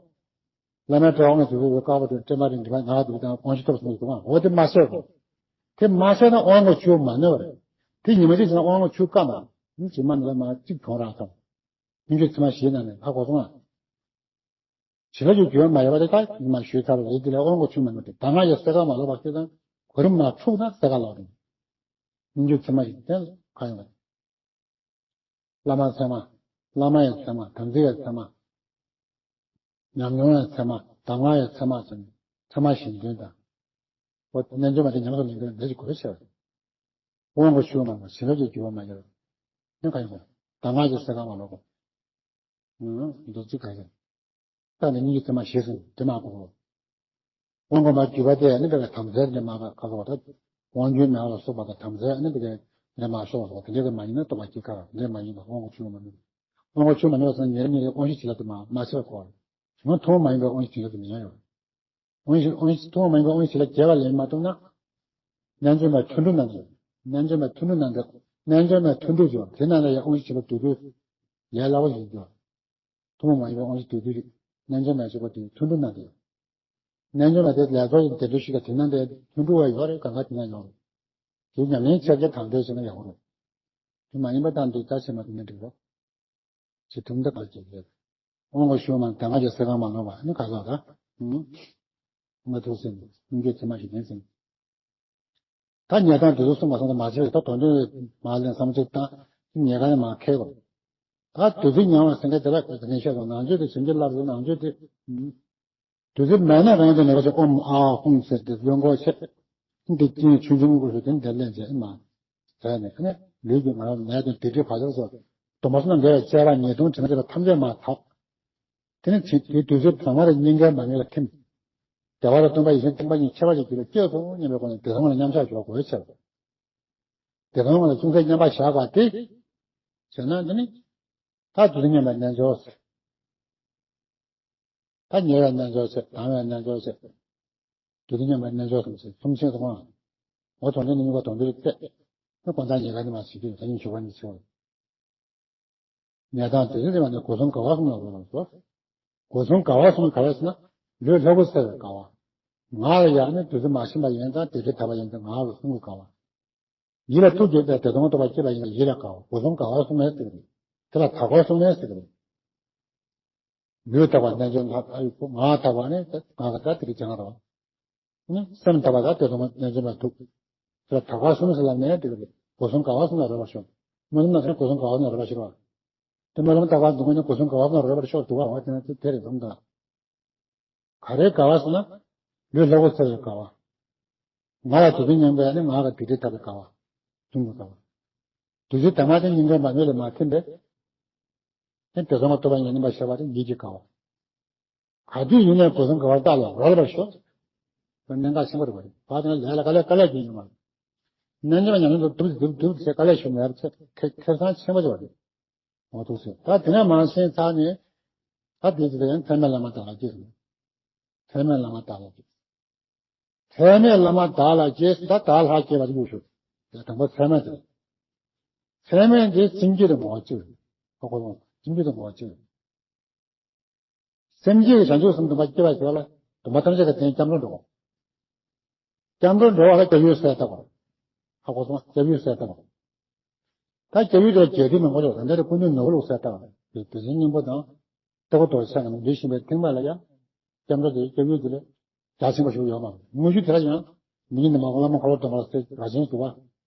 བླ་མའི་དྲི་བ་དབང་གི་དྲི་བའི་བཀའ་པོ་དེ་བསྟན་པ་རིང་འདི་ག་ང་དེ་དང་དབང་བཞི་ཐོབ་སོང་འདུག་ཨང་འོ་དེ་མ་ཟད་དོ། དེ་མ་ཟད་ན་དབང་གི་ཆུ་བོ་མ་ནུབ་པ་རེད། དེ་ཉི་མ་གཅིག་བྱས་ན་དབང་གི་ཆུ་བོ་བཀག་མ། ཉི་མ་ནི་ལ་མ་གཅིག་གྱོང་རག་ཐོབ། སྙིང་རྗེ་ཚད་མ་བཞིའི་ནང་ནས་ཧ་གོ་སོང་ཨ། བྱིན་རླབས་ཀྱི་རྒྱུ་བ་མ་ཡོད་པ་དེ་ད་ཉི་མ་ཞུས་ཚར་བ་རེད་དེ་ལས་དབང་གི་ཆུ་མ་ནུབ་དེ་ད་སྔ་ཡི་སེ་ག་མ་ལོག་པ་སྐྱེ་དང་གོ་རིམ་མ་འཁྲུགས་ན་སེ་ག་ལོག་རེད། སྙིང་རྗེ་ཚད་མ་བཞི་དེ་ག་ཡོང་བ་རེད། བླ་མ་ཚད་མ། བླ་མ་ཡི་ཚད་མ། དམ་ཚིག་གི་ཚད་མ། ཉམས་མྱོང་ཡི་ཚད་མ། གདམས་ངག་གི་ཚད་མ་ཟེར་ནས་ཚད་མ་གཞན་དོན་དང་། འོ་རྣལ་འབྱོར་མ་དེ་ཉམས་སུ་ལེན་མཁན་འདི་ཞིག་དགོས་ཤེས། དབང་གི་ཆུ་མ་ནུབ་པ་བྱིན་རླབས་ཀྱི་རྒྱུ་བ་མ་ཡོད། ནི་ག་ཡིན་པ། གདམས་ངག་གི་སེ་ག་མ་ལོག་པ། འདུ་འཛི་ག་ཡིན། ད་ནི་སྙིང་རྗེ་ཚད་མ་ཞེས་ཟེར་དེ་མ་གོ། དབང་གོང་མ་བརྒྱུད་པ་དེ་ནི་དེ་ག་དམ་རྫས་དེ་མ་ག་ག་གོ་ད། དབང་རྒྱུད་མེད་པ་ལ་སོགས་པ་དང་དམ་རྫས་ནི་དེ་ག་དེ་མ་སོགས་པ་དེ་འདྲ་གི་མ་ཡིན་ན་རྟོགས་པ་སྐྱེ་ཁ་དེ་འདྲ་མ་ཡིན་པ་དབང་གོང་ཆུ་མ་ནུབ། དབང་གོང་ཆུ་མ་ནུབ་པ་སོང་ཉེར་གཉིས་ཀྱི་དབང་བཞི་བྱིན་རླབས་དེ་མ་མ་ཆད་གོ། ང་ཐུན་མ་ཡིན་པའི་དབང་བཞི་བྱིན་རླབས་དེ་མི་ཉན་ཡོད། དབང་བཞི་དབང་བཞི་ཐུན་མ་ཡིན་པའི་དབང་བཞི་བྱིན་རླབས་རྒྱས་པ་ལེན་མ་ཐུབ་ན། རྣལ་འབྱོར་མའི་ཐུན་དྲུག་ནང་དུ། རྣལ་འབྱོར་མའི་ཐུན་དྲུག་ནང་དུ། རྣལ་འབྱོར་མའི་ཐུན་དྲུག་ཡོད་དེ་ནང་ལ་ཡང་དབང་བཞི་བྱིན་རླབས་བསྡུ་རྒྱུ། ལས་སླ་པོ་ཞིག་ཡོད། ཐུན་མོང་མ་ཡིན་པའི་དབང་བཞི་བསྡུ་རྒྱུ་རེད། རྣལ་འབྱོར་མ་ཞེས་པ་དེ་ཐུན་དྲུག་ནང་དུ་ཡོད། རྣལ་འབྱོར་མ་དེ་ལས་ཚོགས་ཀྱི་བདེ་འགྲོ་ཞིག་ག་དེ་ན་འདི་ཐུན་དྲུག་བ་ཡོད་རེད་གང་ག་དེ་ན་ཡོད་རེད། དེ་ཉམས་ལེན་ཆེར་རྒྱས་དང་འདོད་བྱས་ན་ཡག་པོ་རེད། དེ་མ་ཡིན་པ་དང་འདི་ལྟ་བྱེད་མ་དེ་ན་འགྲིག་རོགས། ཅེས་ཐུན་མོང་གང་བྱེད་ཡོད། དབང་བསྐུར་ཞུ་མ་དེ་སྔ་ཡི་སེ་གང་མ་ལོག་པ་ནི་ག་ལ་ད། ང་ཐུག་སེམས་ཀྱི་སེམས་ཀྱི་ཐེངས་མ་ཞིག་ཡིན་ཟིན། ད་ཉལ་ཐང་དུས་ཚོད་གསུམ་པ་སོང་ཙང་མ་བྱས་ད་དོན་དུ་མ་ལེན་བསམ་ཚུལ་བཏང་ཉལ་ཁང་ནས་མ་ཁེལ་གོ། ད་དུས་ཚོད་ཉལ་བ་སེང་གེ་དེ་ལ་ག་ནས་བཤད་དང་ནང་ཆོས་དེ་བྱིན་གྱིས་བརླབས་ཟེར་ནང་ཆོས་དེ། དུས་ཚོད་མེད་ན་རང་དེ་ནས་ཁ་ཆེ་ཨོམ་ཨ་ཧོམ་ཟེར་ཏེ་གཡོན་སྐོར་བྱེད། འདི་སྐྱིན་ཆུང་ཆུང་སྐོར་ཞིག་དེ་འདིར་ལེན་བྱེད་མ། བྱས་ནས་ཁ་ནས་ལུས་ཀྱི་ང་རང་ནད་དང་དེ་འདྲའི་བར་ཆད་སོགས་སྡོམ་པ་གསུམ་ལ་འགལ་བའི་དཔྱད་པ་ཉེས་ལྟུང་དྲི་མ་བཅས་པ་ཐམས་ཅད་མ་དག་དེ་ནི་ཚིག་དེའི་དུས་ཚོད་བཟང་བ་དང་སྙིང་གའི་མ་ངེས་ལ་ཐིམ། བདེ་བ་དང་སྟོན་པ་ཡེ་ཤེས་སྟོན་པ་གཉིས་ཁྱད་པར་ཅན་རྒྱུད་ལ་སྐྱེས་སོ་སྙམ་པའི་སྒོ་ནས་བདེ་སྟོང་ལ་མཉམ་བཞག་འཇོག་དགོས་ཕྱིར། བདེ་སྟོང་ལ་ཅུང་ཟད་མཉམ་པར་བཞག་པ་སྟེ། ཟེར་ན་འདི་ནི། ད་དུས་མཉམ་པའི་རྣལ་འབྱོར་ཟེར། ད་ཉལ་བའི་རྣལ་འབྱོར་ཟེར་ལྡང་བའི་རྣལ་འབྱོར་ཟེར། དུས་མཉམ་པའི་རྣལ་འབྱོར་གསུམ་ཟེར་གསུམ་ཆེན་སོང་ང་། འོ་དོན་དེ་ནི་དམིགས་པ་དོན་དུ་བལྟས། ནི་གང་ལྟར་ཉལ་ཁ་ནི་མ་ཟེར་གྱི་ཡོད་ད་ཉིན་ཞུ་བ་ནི་ཆེ་བ། ཉལ་སྟངས་དེ་ཚོ་དེ་བ་ནི་སྒོ་གསུམ་དགའ་བ་གསུམ་ལ་རོལ་བར་ཤོག་སྒོ་གསུམ་དགའ་བ་གསུམ་ག་རེ་ཟེར་ན། ལུས་ལྷ་སྐུ་གསལ་བའི་དགའ་བ། ངག་ལ་ཡང་ནི་དུས་ཚོད་མ་ཕྱིན་པ་ཡིན་ཙང་དེ་འདྲའི་དག་པ་ཡིན་ཙང་ངག་ལ་གསུམ་གྱི་དགའ་བ། ཡིད་ལ་ཐུགས་བསྐྱེད་པའི་བདེ་སྟོང་རྟོགས་པ་སྐྱེས་པ་ཡིན་ཙང་ཡིད་ལ་དགའ་བ། སྒོ་གསུམ་དགའ་བ་གསུམ་ལ་ཟེར་གི་རེད། དེ་ལ་དག་པ་གསུམ་ལ་ཟེར་གི་རེད། ལུས་དག་པ་རྣལ་འབྱོར་ལ་དགའ་ཡི་ངག་དག་པ་ནི་ངག་གི་དག་དེ་རིགས་ཀྱང་རོ། ནི་སེམས་དག་པ་དག་དེ་ཚོ་ནས་འཛིན་པ་འདུག་དེ་ལ་དག་པ་གསུམ་ཟེར་ལ་ནས་དེ་ལ་སྒོ་གསུམ་དགའ་བ་གསུམ་ལ་རོལ་བར་ཤོག་སྨོན་ལམ་ན་ཚོན་སྒོ་གསུམ་དགའ་བ་གསུམ་ལ་རོལ་བར་ཤོག་དེ་སྨོན་ལམ་དག་པ་འདུག་ན་སྒོ་གསུམ་དགའ་བ་གསུམ་ལ་རོལ་བར་ཤོག་འདུག་བ་དེ་ན་དེ་དེ་རེད་འདུག་ད། ག་རེ་དགའ་བ་ཟེར་ན། ལུས་ལྷ་སྐུ་གསལ་བའི་དགའ་བ། ང་ལ་དུས་ཚོད་མཉམ་པའི་ནི་ང་ག་དེ་དེ་ཐག་པའི་དགའ་བ། གསུམ་གྱི་དགའ་བ། དུས་ཚོད་དང་མ་དེ་སྙིང་གའི་མ་ངེས་ལས་མ་ཐིམ་པས། དེ་དེ་ཚོ་མ་ཐོབ་པ་ཉིད་ནི་མ་ཤེས་པ་དེ་ཡིད་ཀྱི་དགའ་བ། ག་དུས་ཡིན་ནའི་སྒོ་གསུམ་དགའ་བ་རྟག་ལ་རོལ་བར་ཤོག་གནད་འགག་ཆེན་པོ་རེད་བ། བ་དེ་ལས་ལ་དཀའ་ལས་དཀའ་ལས་བྱེད་ཉུང་བ། རྣལ་འབྱོར་ཉམས་ལེན་དུ་སྒྲུབ་སྒྲུབ་སྒྲུབ་ཚེ་དཀའ་ལས་ཞུ་མེད་པ་ཚེ་ཁེ་ཁེ་བཟང་ཆེན་པོ་ཆེ་བ་རེད། འོ་ཐུགས་སྲས་ད་དེ་ནས་མ་ཤེས་ཚར་ནས། ད་དེ་ཚེ་ཡང་ཚད་མེད་བླ་མ་དག་ལ་སྐྱེས། ཚད་མེད་བླ་མ་དག་ལ་སྐྱེས། ཚད་མེད་བླ་མ་དག་ལ་སྐྱེས་ད་དག་ལྷག་སྐྱེས་པ་དེ་ཡོད་ཤོག་དང་པོ་ཚད་མེད་དེ། ཚད་མེད་འདི་སེམས་བསྐྱེད་དུ་ངོ་བོ་གཅིག་ཧ་གོ་སོང་། སེམས་བསྐྱེད་དུ་ངོ་བོ་གཅིག་སེམས་བསྐྱེད་ཀྱི་བྱང་ཆུབ་སེམས་སྡོམ་པ་སྐྱེ་བ་ཞིག་ལ་སྡོམ་པ་ཐམས་ཅད་ཀྱི་རྟེན་སྐྱབས་འགྲོ་འགྲོ། སྐྱབས་འགྲོ་འགྲོ་བ་ལ་སྐྱབས་ཡུལ་གསལ་བཏབ་པ། ཧ་གོ་སོང་། སྐྱབས་ཡུལ་གསལ་བཏབ་པ། ད་སྐྱབས་ཡུལ་དེ་རྒྱས་བསྡུས་མི་དགོས་ལ་ད་ལྟ་ཀུན་འདུས་ནོར་བུ་ལུགས་གསལ་བཏབ་པ་དེ་དེ་བཞིན་སྙིང་པོ་དང་། ལྟ་བུ་རྡོ་རྗེ་འཆང་གི་འདུས་ཤིང་པའི་ཐེག་པ་ལ་ཡང་། སྐྱབས་འགྲོ་དེ་སྐྱབས་ཡུལ་དེ་ལས་རྒྱ་ཆེན་པོ་ཞིག་ཡོད་མ་རེད། དངོས་གཞི་དེ་ལ་ཡང་མི་ཉིད་ནི་མ་འོངས་བླ་མ་འཁོར་ལོ་སྡོམ་པ་ལ་ར་ཆེན་ཞུ་བ།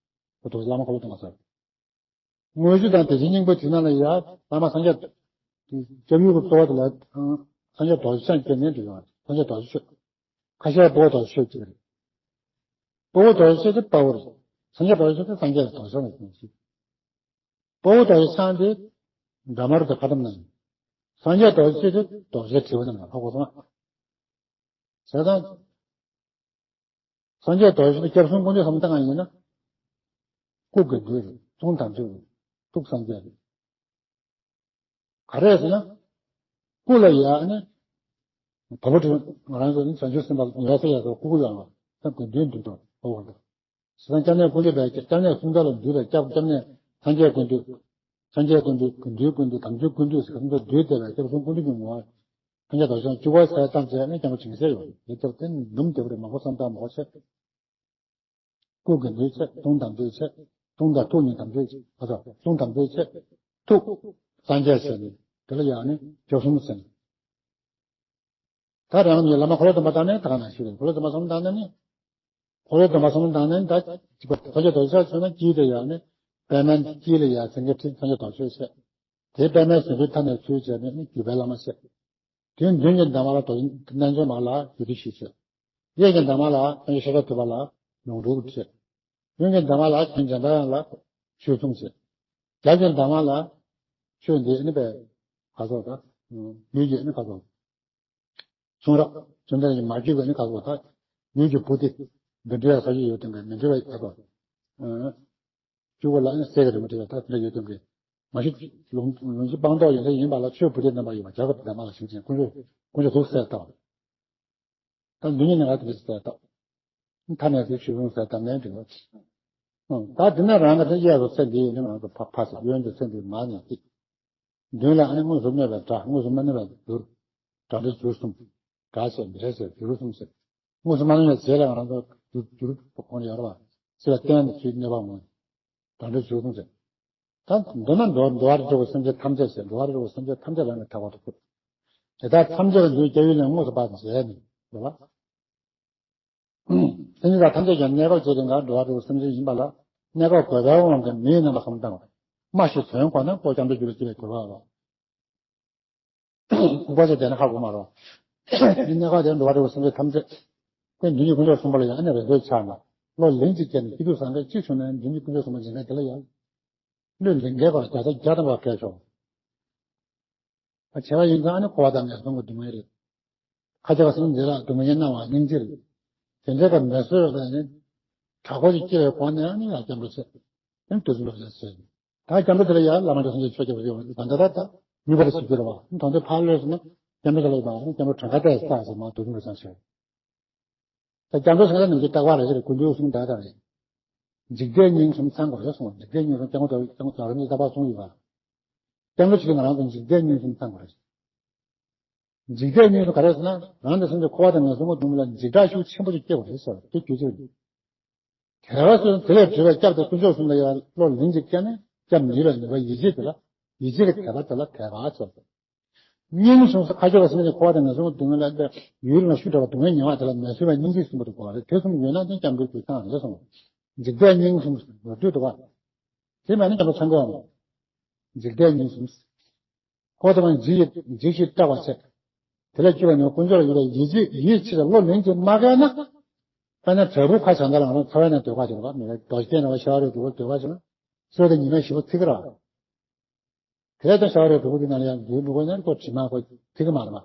ཁོ་ཐོག་བླ་མ་འཁོར་ལོ་སྡོམ་པ་ཟེར། དངོས་གཞི་དང་དེ་བཞིན་སྙིང་པོའི་དྲི་ན་ལ་ཡ། བླ་མ་སངས་རྒྱས། སྐྱབས་ཡུལ་གྱི་གཙོ་བོ་དེ་ལ། སངས་རྒྱས་རྡོ་རྗེ་འཆང་སྐྱབས་གནས་དུ་ཡོང་བ། སངས་རྒྱས་རྡོ་རྗེ་ཆོས། ཁ་ཤས་དཔའ་བོ་རྡོ་རྗེ་ཆོས་ཅིག་རེད། དཔའ་བོ་རྡོ་རྗེ་ཆོས་དེ་དཔའ་བོ་རེད། སངས་རྒྱས་རྡོ་རྗེ་ཆོས་དེ་སངས་རྒྱས་རྡོ་རྗེ་ཆོས་རེད། དཔའ་བོ་རྡོ་རྗེ་འཆང་དེ། འདྲ་མར་དུ་ཕ་དམ་ན་ཡིན། སངས་རྒྱས་རྡོ་རྗེ་ཆོས་དེ་རྡོ་རྗེ་དྲིལ་བུ་རྣམས་ལ་ཧ་གོ་སོང་། བྱས་ཙང་། སངས་རྒྱས་རྡོ་རྗེ་སྐྱབས་གསུམ་ཀུན་འདུས་སམ་བཏང་ཡིན་ན། སྐུ་དགེ་འདུན་རེད། གསུང་དམ་ཆོས་རེད། ཐུགས་སངས་རྒྱས་རེད། ག་རེ་ཟེར་ན། སྐུ་ལ་ཡ་ནི། དང་པོ་དེ་ང་རང་ཚོ་ནི་བྱང་ཆུབ་སེམས་དཔའ་ཡོད་ས་ཡ་ཚོ་སྐུ་སྐུ་ཡོད་ལ་སེམས་ཀུན་འདུས་འདུས་དང་འོ་བ་དང་། ཟེར་ན་སྐྱབས་གནས་ཀུན་འདུས་པའི་སྐྱབས་གནས་གསུམ་ཆར་ལ་འདུས་པའི་སྐྱབས་སྐྱབས་གནས་སངས་རྒྱས་ཀུན་འདུས། སངས་རྒྱས་ཀུན་འདུས་དགེ་འདུན་ཀུན་འདུས་དམ་ཆོས་ཀུན་འདུས་ཟེར་གསུམ་ཆར་འདུས་བསྡད་པའི་སྐྱབས་གསུམ་ཀུན་འདུས་ཀྱི་ངོ་བོ། སངས་རྒྱས་རྡོ་རྗེ་འཆང་བཅུ་པ་ས་ཡ་ཙམ་བྱས་ནས་སྐྱབས་འགྲོ་བྱིན་གསེར་ཡོད་རེད། དེ་སྐྱབས་དེ་འདུམ་བདེ་བོ་རེད། མང་པོ་བསམ་སྟངས་མང་པོ་བྱས། སྐུ་དགེ་འདུན་བྱས། གསུང་དམ་ཆོས་བྱས། གསུང་དང་ཐུགས་གཉིས་དམ་ཆོས་བྱས། ཨ་ཙི། གསུང་དམ་ཆོས་བྱས། ཐུགས་སངས་རྒྱས་བྱས་ནས་དེ་ལ་ཡང་ནི་སྐྱབས་གསུམ་ཟེར་ནས། ད་རང་ཉིད་བླ་མ་འཁོར་ལོ་སྡོམ་པ་བཏང་ནས་ད་ག་ནང་བཞིན་རེད། འཁོར་ལོ་སྡོམ་པ་གསུམ་བཏང་ནས་ནི། འཁོར་ལོ་སྡོམ་པ་གསུམ་བཏང་ནས་ནི་ད་གཅིག་པ་སངས་རྒྱས་རྡོ་རྗེ་འཆང་ན་དཀྱིལ་དུ་ཡང་ནི་པདྨའི་དཀྱིལ་ལ་ཡང་སེང་གེ་ཁྲི་སངས་རྒྱས་རྡོ་རྗེ་བྱས། དེའི་པདྨའི་ཟེའུ་འབྲུའི་མཐའ་ནས་ཚུར་བྱས་ནས་ནི་བརྒྱུད་པའི་བླ་མ་བྱས། དེའི་མདུན་གྱི་འདབ་མ་ལ་རྡོ་རྗེ་རྣལ་འབྱོར་མ་ལ་རྒྱུད་སྡེ་བཞི་བྱས། གཡས་ཀྱི་འདབ་མ་ལ་སངས་རྒྱས་ཤཱཀྱ་ཐུབ་པ་ལ་ལུང་དྲུག་བྱས། གཡོན་གྱི་འདབ་མ་ལ་རྒྱན་འཇམ་དཔལ་དབྱངས་ལ་ཆོས་གསུམ་བྱས། རྒྱབ་ཀྱི་འདབ་མ་ལ་ཆོས་འདི་ནི་པའི་ག་ཚོད་དང་། ལུས་ཀྱི་ནི་ག་ཚོད། གསུང་རབ་བཅོམ་ལྡན་འདས་ཀྱིས་མ་བརྗོད་པའི་ནི་ག་ཚོད་དང་། ལུས་ཀྱི་བུ་སྟེ། འདི་འདྲའི་ས་བཅུ་ཡོད་དོན་གྱི་མི་འདྲ་བའི་ག་ཚོད། བཅུ་པོ་ལ་ནི་གསེར་གྱི་རི་མོ་བྲིས་པ་ད་དེ་འདྲ་ཡོད་དོན་གྱི། མ་གཞི་ལུང་ལུང་གཞི་སྤངས་རྟོགས་ཡོད་ས་ཡིན་པ་ལ་ཆོས་བུ་སྟེ་རྣམ་པ་ཡོད་པ་རྒྱ་གར་གྱི་འདབ་མ་ལ་ཞིག་ཅིང་དཀོན་མཆོག་དཀོན་མཆོག་ཐུགས་སྲས་ལྟ་བ། ད་འདི་ཉིད་ནི་ང་དེ་འདྲ་ཟེར་ད། མཐའ་ནས་དེ་ཆོས་གསུམ་ཟེར་ད་མེད་འགྲིག་གོ། ད་འདི་ན་རང་གི་དེ་གཡས་སུ་ཚེ་འདི་ཡིན་ན་ང་ཚོ་ཕ་ཕ་ཟེར། གཡོན་དུ་ཚེ་འདི་མ་ནས་ཏིག་མདུན་ལ་ཨ་ནི་དངོས་སུ་གནས་པའི་སྒྲ། དངོས་སུ་མ་གནས་པའི་འགྱུར། སྒྲ་འགྲེལ་འགྱུར་གསུམ། སྒྲ་ཟེར་འགྲེལ་ཟེར་འགྱུར་གསུམ་ཟེར། དངོས་སུ་མ་གནས་པའི་རྗེས་ལ་ང་རང་ཚོ་འགྱུར་འགྱུར་ཁོ་ན་ཡོད་རེད་བ། ཚེ་ལ་བརྟེན་ནས་ཚུལ་གནས་པ་ངོ་། སྒྲ་འགྲེལ་འགྱུར་གསུམ་ཟེར། ད་མདོར་ན་འགྲོ་འགྲོ་བ་རིགས་དྲུག་གི་སེམས་ཅན་ཐམས་ཅད་ཟེར། འགྲོ་བ་རིགས་དྲུག་གི་སེམས་ཅན་ཐམས་ཅད་རང་གི་ཐེག་པ་དུ་ཁུར། དེ་དག་ཐམས་ཅད་ལ་འདུལ་བའི་སྐྱབས་ཡུལ་ལས་དངོས་སུ་དཔག་ཏུ་མཛད་ནས་རེད་བ། སེམས་ཅན་དག་ཐམས་ཅད་ཀྱང་གནས་སྐབས་ཅིག་རིང་ག་འགྲོ་བ་རིགས་སེམས་ཅན་ཡིན་པ་ལ་གནས་སྐབས་དགོས་པའི་དབང་གིས་མིའི་རྣམ་པ་གསུམ་བཏང་བ། སྨྲ་ཤེས་དོན་གོ་ན་ཁོ་སྐྱབས་འགྲོའི་རྒྱུ་ལ་སྐྱེ་བའི་དགོས་པ་ལ། ཁོ་ཚོ་དེ་ན་ཧ་གོ་མ་རོ། མི་གནས་སྐབས་དེར་འགྲོ་བ་རིགས་སེམས་ཅན་ཐམས་ཅད་ཀྱང་འདི་ཉིད་དཀོན་མཆོག་གསུམ་པོ་ལ་ཡང་ཨ་ནི་རེ་ལྟོས་ཆགས་ན་བློ་ལན་གཅིག་བསྐྱལ་ནས་སྐྱིད་སྡུག་སངས་རྒྱས་གཅིག་བྱུང་ན་འདི་ཉིད་དཀོན་མཆོག་གསུམ་པོ་འཛིན་མཁན་དེ་ལ་ཡང་བློས་ལན་འགེལ་བར་བརྒྱ་ཆ་བརྒྱ་ཐམ་པ་འགེལ་ཆོག་བྱས་པ་ཡིན་ཙང་ཨ་ནི་འཁོར་བ་དང་ངན་སོང་གི་སྡུག་བསྔལ་རེད། ཁ་ཅིག་ག་སེམས་འདི་ལ་སྡུག་བསྔལ་སྣང་བ་སྙིང་རྗེ་རེད། དེ་འདྲའི་སྐབས་མི་བཟོད་པ་ནི་དྲག་པོ་ཞིག་སྐྱེ་བའི་སྒོ་ནས་ཨ་ནི་ཡང་སྐྱབས་འགྲོ་བྱེད། དེ་ནི་དུས་གསུམ་འགྲོ་བྱེད་ཟེར། ད་སྐྱབས་འགྲོ་དེ་ལ་ཡང་བླ་མ་དང་སངས་རྒྱས་ཆོས་རྒྱལ་པོ་ཡོད་པ་ད་ད་ད་ད་ནུས་པ་དང་ཞིབ་གྱུར་བ་ད་དུང་ཕར་ལོས་སོང་ན་སྐྱབས་འགྲོ་དེ་ལ་ཡོད་པ་སྐྱབས་འགྲོ་གྲངས་ཀ་ཏོག་ཙམ་བཏགས་ཟེར་མ་གཏོགས་དུས་གསུམ་འགྲོ་བྱེད། ད་སྐྱབས་འགྲོ་ཟེར་ན་ནམ་རྒྱུན་རྟག་པར་རེ་ཟེར་ཀུན་འདུས་གསུམ་ད་ད་རེད། འཇིག་རྟེན་གཉིས་གསུམ་ཚང་དགོས་རེད་གསུངས། འཇིག་རྟེན་གཉིས་གསུམ་སྐྱབས་འགྲོ་དང་སྐྱབས་འགྲོ་རིམ་གྱིས་རྟག་པར་གསུངས་ཡོད་པ། སྐྱབས་འགྲོ་བྱེད་དུས་ང་རང་ཚོ་འཇིག་རྟེན་གཉིས་གསུམ་ཚང་དགོས་རེད། འཇིག་རྟེན་གཉིས་སུ་ག་རེ་ཟེར་ན་རང་དང་སེམས་ཅན་འཁོར་བ་དང་ངན་སོང་གི་སྡུག་བསྔལ་ལ་འཇིགས་སྐྲག་ཤུགས་ཆེན་པོ་ཞིག་སྐྱེ་བ་རེད་ཟེར་བ་དེ་རྒྱུ་མཚན་རེད། དེ་བ་སོ་དེ་ལས་གྲོལ་བའི་སྐྱབས་དེ་དཀོན་མཆོག་གསུམ་ལ་ཡང་བློ་ལན་གཅིག་བསྐྱལ་ནས་སྐྱབས་མི་ཡི་བའི་ནུས་པ་ཡིད་ཆེས་དེ་ལ་ཡིད་ཆེས་ཀྱི་དད་པ་དེ་ལ་དད་པ་ཟེར་བ། སྙིང་གསུམ་ཁ་ཕྱོགས་ལ་སེམས་ཅན་འཁོར་བ་དང་ངན་སོང་གི་སྡུག་བསྔལ་ལ་ཡུན་རིང་ལ་ཤུགས་དྲག་པ་སྡུག་བསྔལ་མྱོང་བ་དེ་ལ་མི་བཟོད་པ་སྙིང་རྗེ་གསུམ་པོ་དེ་དགོས་པ་རེད། དེ་གསུམ་ཡོད་ན་དེ་སྐྱབས་འགྲོའི་རྒྱུ་ཚང་རེད་གསུངས། འཇིག་རྟེན་གཉིས་གསུམ་ལོ་དུས་དུ་བ། དེ་མེད་ན་སྐྱབས་འགྲོ་ཚང་གི་འཇིག་རྟེན་གཉིས་གསུམ། འཁོར་དང་འཇིགས་འཇིགས་ཤིང་སྐྲག་པ་བྱེད། དེ་ལས་སྐྱིད་པ་ནི་དཀོན་མཆོག་ལ་ཡོད་པའི་ཡིད་ཆེས་ཡིད་ཆེས་བློ་ལན་གཅིག་མ་བསྐྱལ་ན། དཔེར་ན་དྲེད་ཕུང་ཁ་བྱང་ད་ལ་ང་རང་ཚ་བའི་ནང་སྡོད་པ་ཞིག་རེད་པ། མི་རེད་རྡོ་རྗེ་ནང་བ་ཤ་བ་རེ་སྡུག་པོ་སྡོད་པ་ཞིག་ན། སོས་དང་ཉི་མའི་ཞི་བ་ཚིག་གི་རེད་པ། དེ་ལས་ཀྱང་ཤ་བ་རེ་སྡུག་པོ་དེ་ནང་ལ་ཡང་འཛུལ་འགྲོ་དགོས་ན་ཁོ་དྲི་མ་ཁོ་ཐིག་གི་མ་རེད་པ།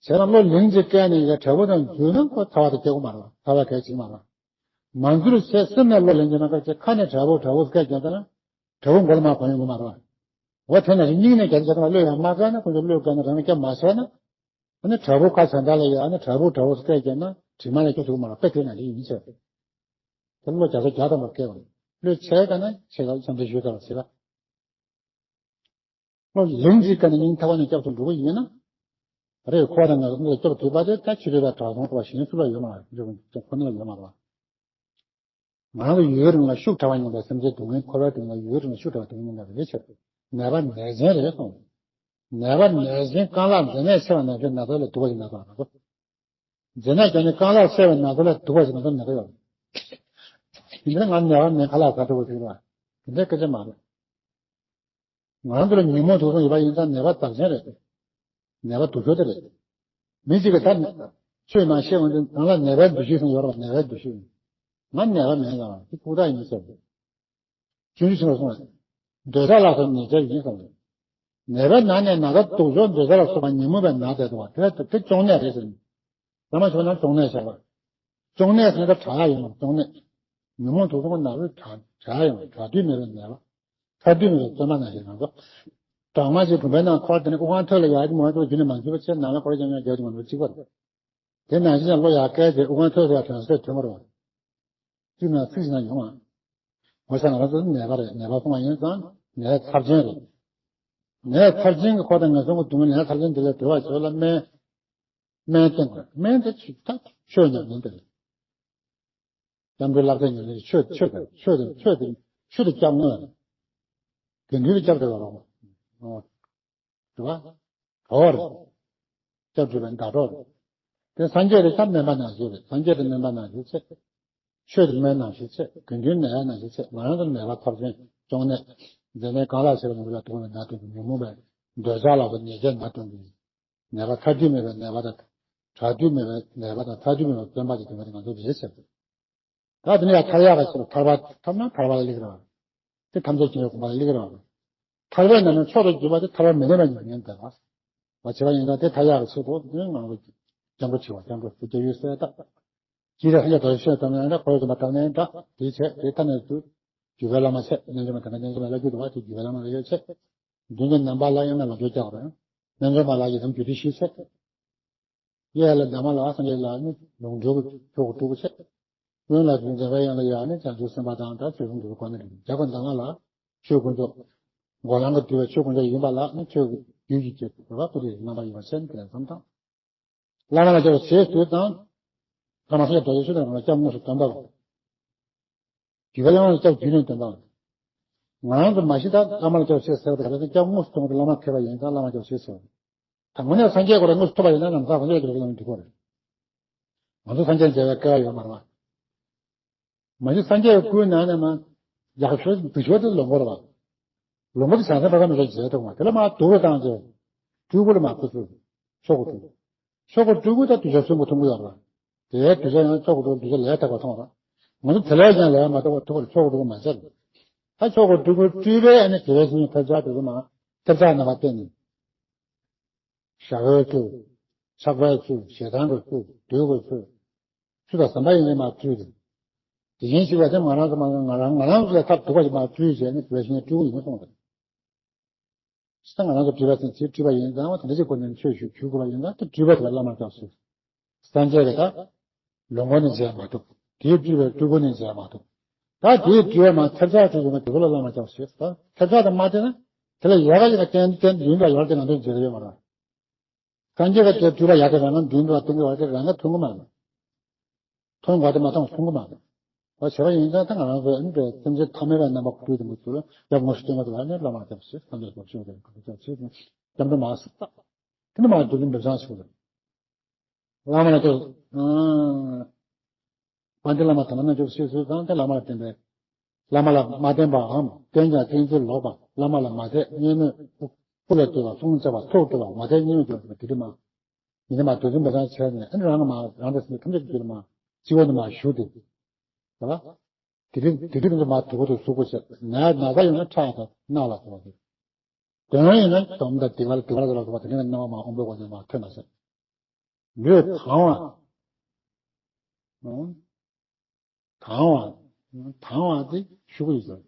བྱས་ན་བློ་ལན་གཅིག་བསྐྱལ་ནས་ཡ་དྲེད་ཕུང་དང་འཛུལ་ན་ཁོ་ཚ་བ་དེ་སྐྱེ་གི་མ་རེད་པ། ཚ་བ་གལ་ཆེ་གི་མ་རེད་པ། མ་འཛུལ་བྱས་སེམས་ནས་བློ་ལེན་གྱི་ན་ཁ་ཅིག་ཁ་ནས་དྲེད་ཕུང་དྲེད་ཕུང་སྐད་རྒྱག་ད་ན་དྲེད་ཕུང་མགོ་ལ་མར་གོན་ཡོང་གི་མ་རེད་པ། འོ་དེ་ནང་བཞིན་སྙིང་ནས་རྒྱ་ཆེ་ཆེ་ཐོག་བློས་ཡང་མ་བཀལ་ན་ཁོ་ཚོ་བློས་བཀལ་ན་རང་ནས་སྐྱབས་མ་བྱས་ན། ཨ་ནི་དྲེད་ཕུང་ཁ་བྱང་ད་ལ་ཡ་ཨ་ནི་དྲེད་ཕུང་དྲེད་ཕུང་སྐད་རྒྱག་ན་དྲི་མ་ལ་སྐྱོ་ཐུབ་མ་རེད་པ། དེ་ནང་བཞིན་ཡིན་ཟེར། དེ་བློ་རྒྱ་ཆེ་རྒྱ་དང་པོ་བཀལ་བ་བློས་བྱས་ཀ་ན་ཆེ་ལ་འཚམས་འདྲི་ཞུས་ཀ་བ་ཟེར་བ། ལན་གཅིག་བཀལ་ནས་སྙིང་ཐག་པ་ནས་སྐྱབས་སུ་འགྲོ་གི་ཡིན་ན། རེད། འཁོར་བ་དང་ངན་སོང་ལ་སྐྱབས་ཐུབ་པ་དེ་ད་ཕྱི་རོལ་པ་དྲང་སྲོང་ཐོབ་པ་གཞན་སུ་ལ་ཡོད་མ་རེད། ཁོ་ན་ལ་ཡོད་མ་རེད་པ། ང་རང་ཚོ་ཡུན་རིང་ལ་ཤུགས་དྲག་པ་ཉམས་པའི་སེམས་ཅན་སྡུག་བསྔལ་འཁོར་བའི་སྡུག་བསྔལ་ཡུན་རིང་ལ་ཤུགས་དྲག་པ་སྡུག་བསྔལ་ཉམས་པ་རེད་ཆེ། ནད་པ་ནད་གཞན་རེད་གསུངས། ནད་པ་ནད་གཞན་རྐང་ལག་མཛེ་ནད་མཆེད་པ་ནད་གཞན་ན་ཚ་ལས་སྡུག་པ་ཞིག་ན་ཚ་ང་ཚོ། མཛེ་ནད་ཀྱང་ནི་རྐང་ལག་མཆེད་པའི་ན་ཚ་ལས་སྡུག་པ་ཞིག་ང་ཚོ་ནད་པ་ཡོད། དེ་འདྲ་ང་ནད་པ་མེད་ཁ་ལག་ཟ་འགྲོ་བ་ཞིག་ལ་དེ་འདྲའི་སྐད་ཆ་མ་རེད། ང་རང་ཚོ་ལ་ཉོན་མོངས་དུག་གསུམ་ཡོད་པ་ཡིན་ཙང་ནད་པ་ཚབས་ཆེན་རེད། ནད་པ་དུག་ཤོར་དེ་རེད། མི་གཅིག་གིས་ད་ཆོས་མ་ཤེས་འོང་དུས་རང་ལ་ནད་པའི་འདུ་ཤེས་ཟེར་ཡོད་རེད་པ། ནད་པའི་འདུ་ཤེས། ང་ནད་པ་མིན་ལ་དེ་ཁུག་རྟགས་ཡིན་ཟེར། སྤྱོད་འཇུག་ཆེན་པོ་གསུངས་རེད། འདོད་ཆགས་ལ་སོགས་ནད་ཆགས་ཡིན་གསུངས་རེད། ནད་པའི་ནང་ནས་ན་ཚ་དུག་ཤོར་འདོད་ཆགས་ལ་སོགས་པ་ཉོན་མོངས་པའི་ནད་དེ་དུ་བ་དེ་དེ་གཅོང་ནད་རེད་ཟེར། ད་མ་བྱུང་ན་གཅོང་ནད་ཟེར་བ། གཅོང་ནད་ཟེར་ན་ད་དྲག་ཡོང་བ་གཅོང་ནད། ཉོན་མོངས་དུག་གསུམ་ན་རུ་དྲག་དྲག་ཡོང་བ་དྲག་དུས་མེད་པའི་ནད་པ། ཚ་དུས་མེད་པའི་བཙོན་པ་ནང་བཞིན་ང་ཚོ། གྲང་མ་ཞིག་བུམ་པའི་ནང་འཁོར་དེ་ནས་དབུགས་ཧང་ཐོད་ལ་ཡར་གྱི་མ་འགྲོ་རྒྱུ་ནི་མ་འཛུལ་བ་བྱས་ནང་ལ་འཁོར་ཀྱང་ཡང་རྒྱག་གི་མ་འགྲོ་གཅིག་པ་རེད། དེ་ནང་བཞིན་ཡང་བློ་ཡར་བཀལ་ཏེ་དབུགས་ཧང་ཐོད་ལ་ཡར་དྲན་སེ་དོན་མ་རུང་བ། གཅིག་ན་ཚིག་ཞིག་ན་ཡོང་བ། ངོ་ཤ་ང་རང་ཚོ་ནད་པ་རེད། ནད་པ་སོང་བ་ཡིན་ཙང་ནད་ཚབས་ཆེན་རེད། ནད་ཚབས་ཆེན་གྱི་འཁོར་དང་ངན་སོང་གི་སྡུག་བསྔལ་ནད་ཚབས་ཆེན་འདི་ལས་སྒྲོལ་བར་བྱེད་པ་ལ་སྨན། སྨན་བསྟེན་དགོས། སྨན་དེ་ཆོས་ད་ཆོས་ཉམས་ལེན་དེ་རེད། སྐྱབས་འགྲོའི་བསླབ་བྱ་ཉམས་ལེན་ཆོས་ཆོས་དེ་ཆོས་དེ་ཆོས་དེ་ཆོས་དེ་སྐྱབས་དངོས་རེད། དགེ་འདུན་གྱི་སྐྱབས་དེ་ལ་རོགས། རེད་བ། གྲོགས་རེད། སྐྱབས་སྒྲུབ་པའི་ཟླ་གྲོགས་རེད། དེ་སངས་རྒྱས་དེ་ཆ་སྨན་པ་ནང་བཞིན་རེད། སངས་རྒྱས་དེ་སྨན་པ་ནང་བཞིན་བྱེད། ཆོས་དེ་སྨན་ནང་བཞིན་བྱེད། དགེ་འདུན་ནད་ཡམས་ནང་བཞིན་བྱེད། ང་རང་ཚོ་ནད་པ་ཚབས་ཆེན་གཅོང་ནད། མཛེ་ནད་རྐང་ལག་ཆེ་བ་ནང་ལ་དུག་ནད་ན་སྟོན་གྱི་ཉོན་མོངས་པའི་འདོད་ཆགས་ལ་སོགས་ཉེས་ཅན་ན་སྟོན་གྱི་ནད་པ། ཚ་དུས་མེད་པའི་ནད་པ་དང་། དྲག་དུས་མེད་པའི་ནད་པ་དང་། ཚ་དུས་མེད་པའི་བཙོན་པ་ཞིག་དེ་འདྲ་ང་ཚོ་རེད་ཟེར། ད་དེ་ནས་ཡང་ཐར་ཡག་ག་ཕྱིར་ཐར་པ་ཐོབ་ན་ཐར་པ་ལ་སླེབས་རེད་བ། དེ་ཐམས་ཅད་མཁྱེན་པའི་གོ་འཕང་ལ་སླེབས་རེད་བ། ཐར་པའི་ནང་ནས་མཆོག་ཏུ་གྱུར་པ་དེ་ཐར་པ་མི་ལེན་པ་ཉམས་ལེན་དེ་རེད་བ། བྱས་པ་ཡིན་ཙང་དེ་ཐར་ཡག་གི་ཆེད་དུ་དེ་ང་ཚོ་སྐྱབས་འགྲོ་བྱེད་པ། སྐྱབས་འགྲོ་དེ་སྐྱབས་ཡུལ་གསལ་བཏབ། ཅི་རེད་ཧ་ལས་དོ་ཤོད་དམ་ཡང་འདྲ་ཁོར་ཡུག་དམ་པ་དམ་ཡང་འདྲ་དེ་བྱས་དེ་ཐ་ནས་དུ། རྒྱུད་པའི་བླ་མ་བྱས། རྣལ་འབྱོར་མ་དམ་པའི་རྣལ་འབྱོར་མ་བླ་རྒྱུད་དུ་བ་དེ་རྒྱུད་པའི་བླ་མ་བླ་ཡོད་བྱས། མདུན་གྱི་རྣམ་པ་ལ་ཡང་ན་ལོ་རྒྱུས་རྒྱག་རེད། རྣལ་འབྱོར་མ་ལ་ཡི་དམ་རྒྱུད་སྡེ་བཞི་བྱས། གཡས་ལ་གདམས་ངག་ལ་སངས་རྒྱས་ལ་ནི་ལུང་སྒྲུབ་ཆོས་སྐུ་སྤྲུལ་སྐུ་བྱས། གཡོན་ལ་མཛད་པའི་དབྱངས་ལ་ཡང་ནི་བྱང་ཆུབ་སེམས་དཔའ་དང་ད་ཆོས་སྐུ་འགྲུབ་པའི་གོ་གནས་རེད། རྒྱབ་ཀྱི་གདམས་ངག་ལ་ཆོས་དཀོན་མཆོག། འགོག་ལམ་གྱི་འདུལ་བའི་ཆོས་དཀོན་མཆོག་ཡིན་པ་ལ་ནི་ཆོས་ཀྱི་རྒྱུད་ཀྱི་སྐྱེས་བུ་རབ་ཏུ་རིང་རྣམ་པ་ཡིན་པ་ཆེན་དེ་ཙམ་དང་། བླ་མ་ལ་སྐྱབས་སུ་མཆི་དང་། བླ་མ་སངས་རྒྱས་རྡོ་རྗེ་ཆོས་དང་ལ་སྐྱབས་དངོས་སུ་སྟོན་པ། རྒྱུད་པའི་བླ་མ་ལ་སྐྱབས་རྒྱུད་ལས་སྟོན་པ། ང་རང་ཚོ་མ་གཞི་ད་བླ་མ་ལ་སྐྱབས་སུ་མཆི་ཟེར་བ་དེ་ག་ཚོད་སྐྱབས་དངོས་སུ་སྟོན་པ་དེ་བླ་མ་མཁས་པ་ཡིན་ཙང་བླ་མ་སྐྱབས་སུ་མཆི་ཟེར་བ། ད་དངོས་གནས་སངས་རྒྱས་ཀྱི་སྐུ་ལ་དངོས་སུ་ཐུག་པ་ཡིན་ན་ནམ་མཁའ་སངས་རྒྱས་ཀྱི་སྐུ་ལ་འགྲིག་གི་རེད། ང་ཚོ་སངས་རྒྱས་མཇལ་བའི་སྐལ་བ་ཡོད་མ་རེད་བ། མ་གཞི་སངས་རྒྱས་ཀྱི་སྐུའི་ནང་ནས་མ་ཡག་ཤོས་སྡུག་ཤོས་དེ་ལོངས་སྐུ་རེད་བ། ལོངས་སྐུ་དེ་བྱང་སེམས་ཕ་ག་མི་ཤོར་མཇལ་ཐུབ་མ་དེ་ལ་མ་སྡུག་རུ་བཏང་རྗེས། སྤྲུལ་སྐུ་ལ་མ་སྐུ་ཚུལ། ཆོས་སྐུ་སྤྲུལ། ཆོས་སྐུ་སྤྲུལ་སྐུ་ད་གདུལ་བྱ་གསུམ་པོ་མཐོང་གི་ཡོད་རེད་བ། དེའི་གདུལ་བྱ་ཡང་ཆོས་སྐུ་སྤྲུལ་སྐུ་ལས་དག་པ་མཐོང་བ། ང་ཚོ་དེ་ལས་ཀྱང་ལས་མ་དག་པ་ཐུག་པར་ཆོས་སྐུ་སྤྲུལ་སྐུ་མ་མཇལ། ད་ཆོས་སྐུ་སྤྲུལ་སྐུ་སྤྲུལ་པའི་ཨ་ནི་དེ་བས་ཤིང་ཐབས་ཆག་དེ་ཚོ་མ་ཐབས་ཆག་རྣམ་པ་བསྟན་ནས། ཞྭ་བོའི་ཚུལ། ཆགས་པའི་ཚུལ། ཞེ་སྡང་གི་ཚུལ། བདུད་ཀྱི་ཚུལ། ཚུལ་དང་ཟམ་པ་ཡིན་ནི་མ་སྤྲུལ་ཏེ། དེ་བཞིན་གཤེགས་པ་དེ་ང་རང་ཚོ་མ་ང་རང་ང་རང་ཚོ་ལས་ཐབས་སྡུག་པ་ཞིག་མ་སྤྲུལ་བྱས་ནས་དེ་བས་ཤིང་སྤྲུལ་སྐུ་ཡིན་གསུངས་ཏེ། ད་ང་རང་ཚོ་སྤྲུལ་པ་ཚོ་ཚེ་སྤྲུལ་པ་ཡིན་ཙང་དེ་འདྲ་ཞིག་སྐོར་ནས་ཆོས་ཞུ་ཞུ་དགོས་པ་ཡིན་ཙང་དེ་སྤྲུལ་པ་དེ་ལ་བླ་མར་སྐྱབས་སུ། སངས་རྒྱས་ཀྱི་ད། ལོངས་སྐུ་ནི་མཇལ་མ་ཐུབ། དེའི་སྤྲུལ་པའི་སྤྲུལ་སྐུ་ནི་མཇལ་མ་ཐུབ། ད་དེའི་སྤྲུལ་པ་མ་ཐབས་ཆག་སྤྲུལ་སྐུ་ན་དེ་ཚོ་ལ་བླ་མར་སྐྱབས་སུ་ཞེས་ད་ཐབས་ཆག་དང་མ་བསྟེན་ན། དེ་ལ་ཡལ་ག་ཞིག་ལ་བསྟེན་བསྟེན་ཡུན་ལ་ཡོལ་ཏེ་ང་ཚོས་མཇལ་ཡོད་མ་རེད། སངས་རྒྱས་ཀྱི་དེ་སྤྲུལ་པ་ཡག་གི་རང་ང་མདུན་དུ་བ་སྟོན་གྱི་བ་དེ་རང་ང་མཐོང་གི་མ་རེད། མཐོང་དགོས་དེ་མ་མཐོང་མཐོང་གི་མ་རེད། ད་བྱས་པ་ཡིན་ཙང་ད་ང་རང་ཚོ་ཨ་ནི་པའི་སེམས་ཅན་ཐ་མལ་པའི་རྣམ་པ་སྤྲུལ་དུ་མི་ཚུལ་ལ་ཡབ་ངོ་ཤེས་བསྟན་པ་དེ་ལ་ནི་བླ་མ་སྐྱབས་སུ་སངས་རྒྱས་སོགས་ཤོག་དེ་སྐྱབས་འགྲོ་མ་སུ་ད་དེ་ནི་མ་དུས་ཀྱི་འབེབས་སང་ཞིག་རེད། བླ་མ་ལ་ཅོག་དཔལ་ལྡན་བླ་མ་དམ་པ་རྣལ་འབྱོར་ཞེས་གསོལ་ཙང་དེ་བླ་མ་ལ་བསྟེན་པས། བླ་མ་ལ་མ་བསྟེན་པའམ་བསྟེན་ཀྱང་བསྟེན་ཚུལ་ལོག་པ། བླ་མ་ལ་མ་དད་བརྙས་སྨོད། སྐུ་ལ་ལྟོས་པ། གསུང་བཅག་པ། ཐུགས་སྤྲོ་བ། མ་དད་བརྙས་སྨོད་ཀྱི་དེ་རིགས་མ། ཡིན་ན་མ་དུས་ཀྱི་འབེབས་སང་བྱས་ནས་ཨ་ནི་རང་གི་མ་རང་དང་སེམས་ཐམས་ཅད་ཀྱི་རྒྱུད་ལ་མ་སྤྱི་བོ་ནས་མ་ཞུགས་ཏེ། དེ་ལ། དེ་རིང་དེ་རིང་དུ་མ་དུ་བ་དུ་གཟུགས་པོ་བྱས་ན་ན་ཚ་ཡོང་ན་ཁྲག་དང་རྣག་ལ་སོགས་པ་དེ། གདོན་ཡིན་ན་སྡོམ་དང་སྡིག་པ་ལ་སྡིག་པ་ལ་སོགས་པ་དེ་རིང་གི་སྣང་བ་མ་འོངས་པའི་འོག་ཏུ་མ་ཐོན་ན་ཟེར། ལུས་དང་བ། དང་བ། དང་བ་དེ་ཤུགས་ཡིན་ཟེར།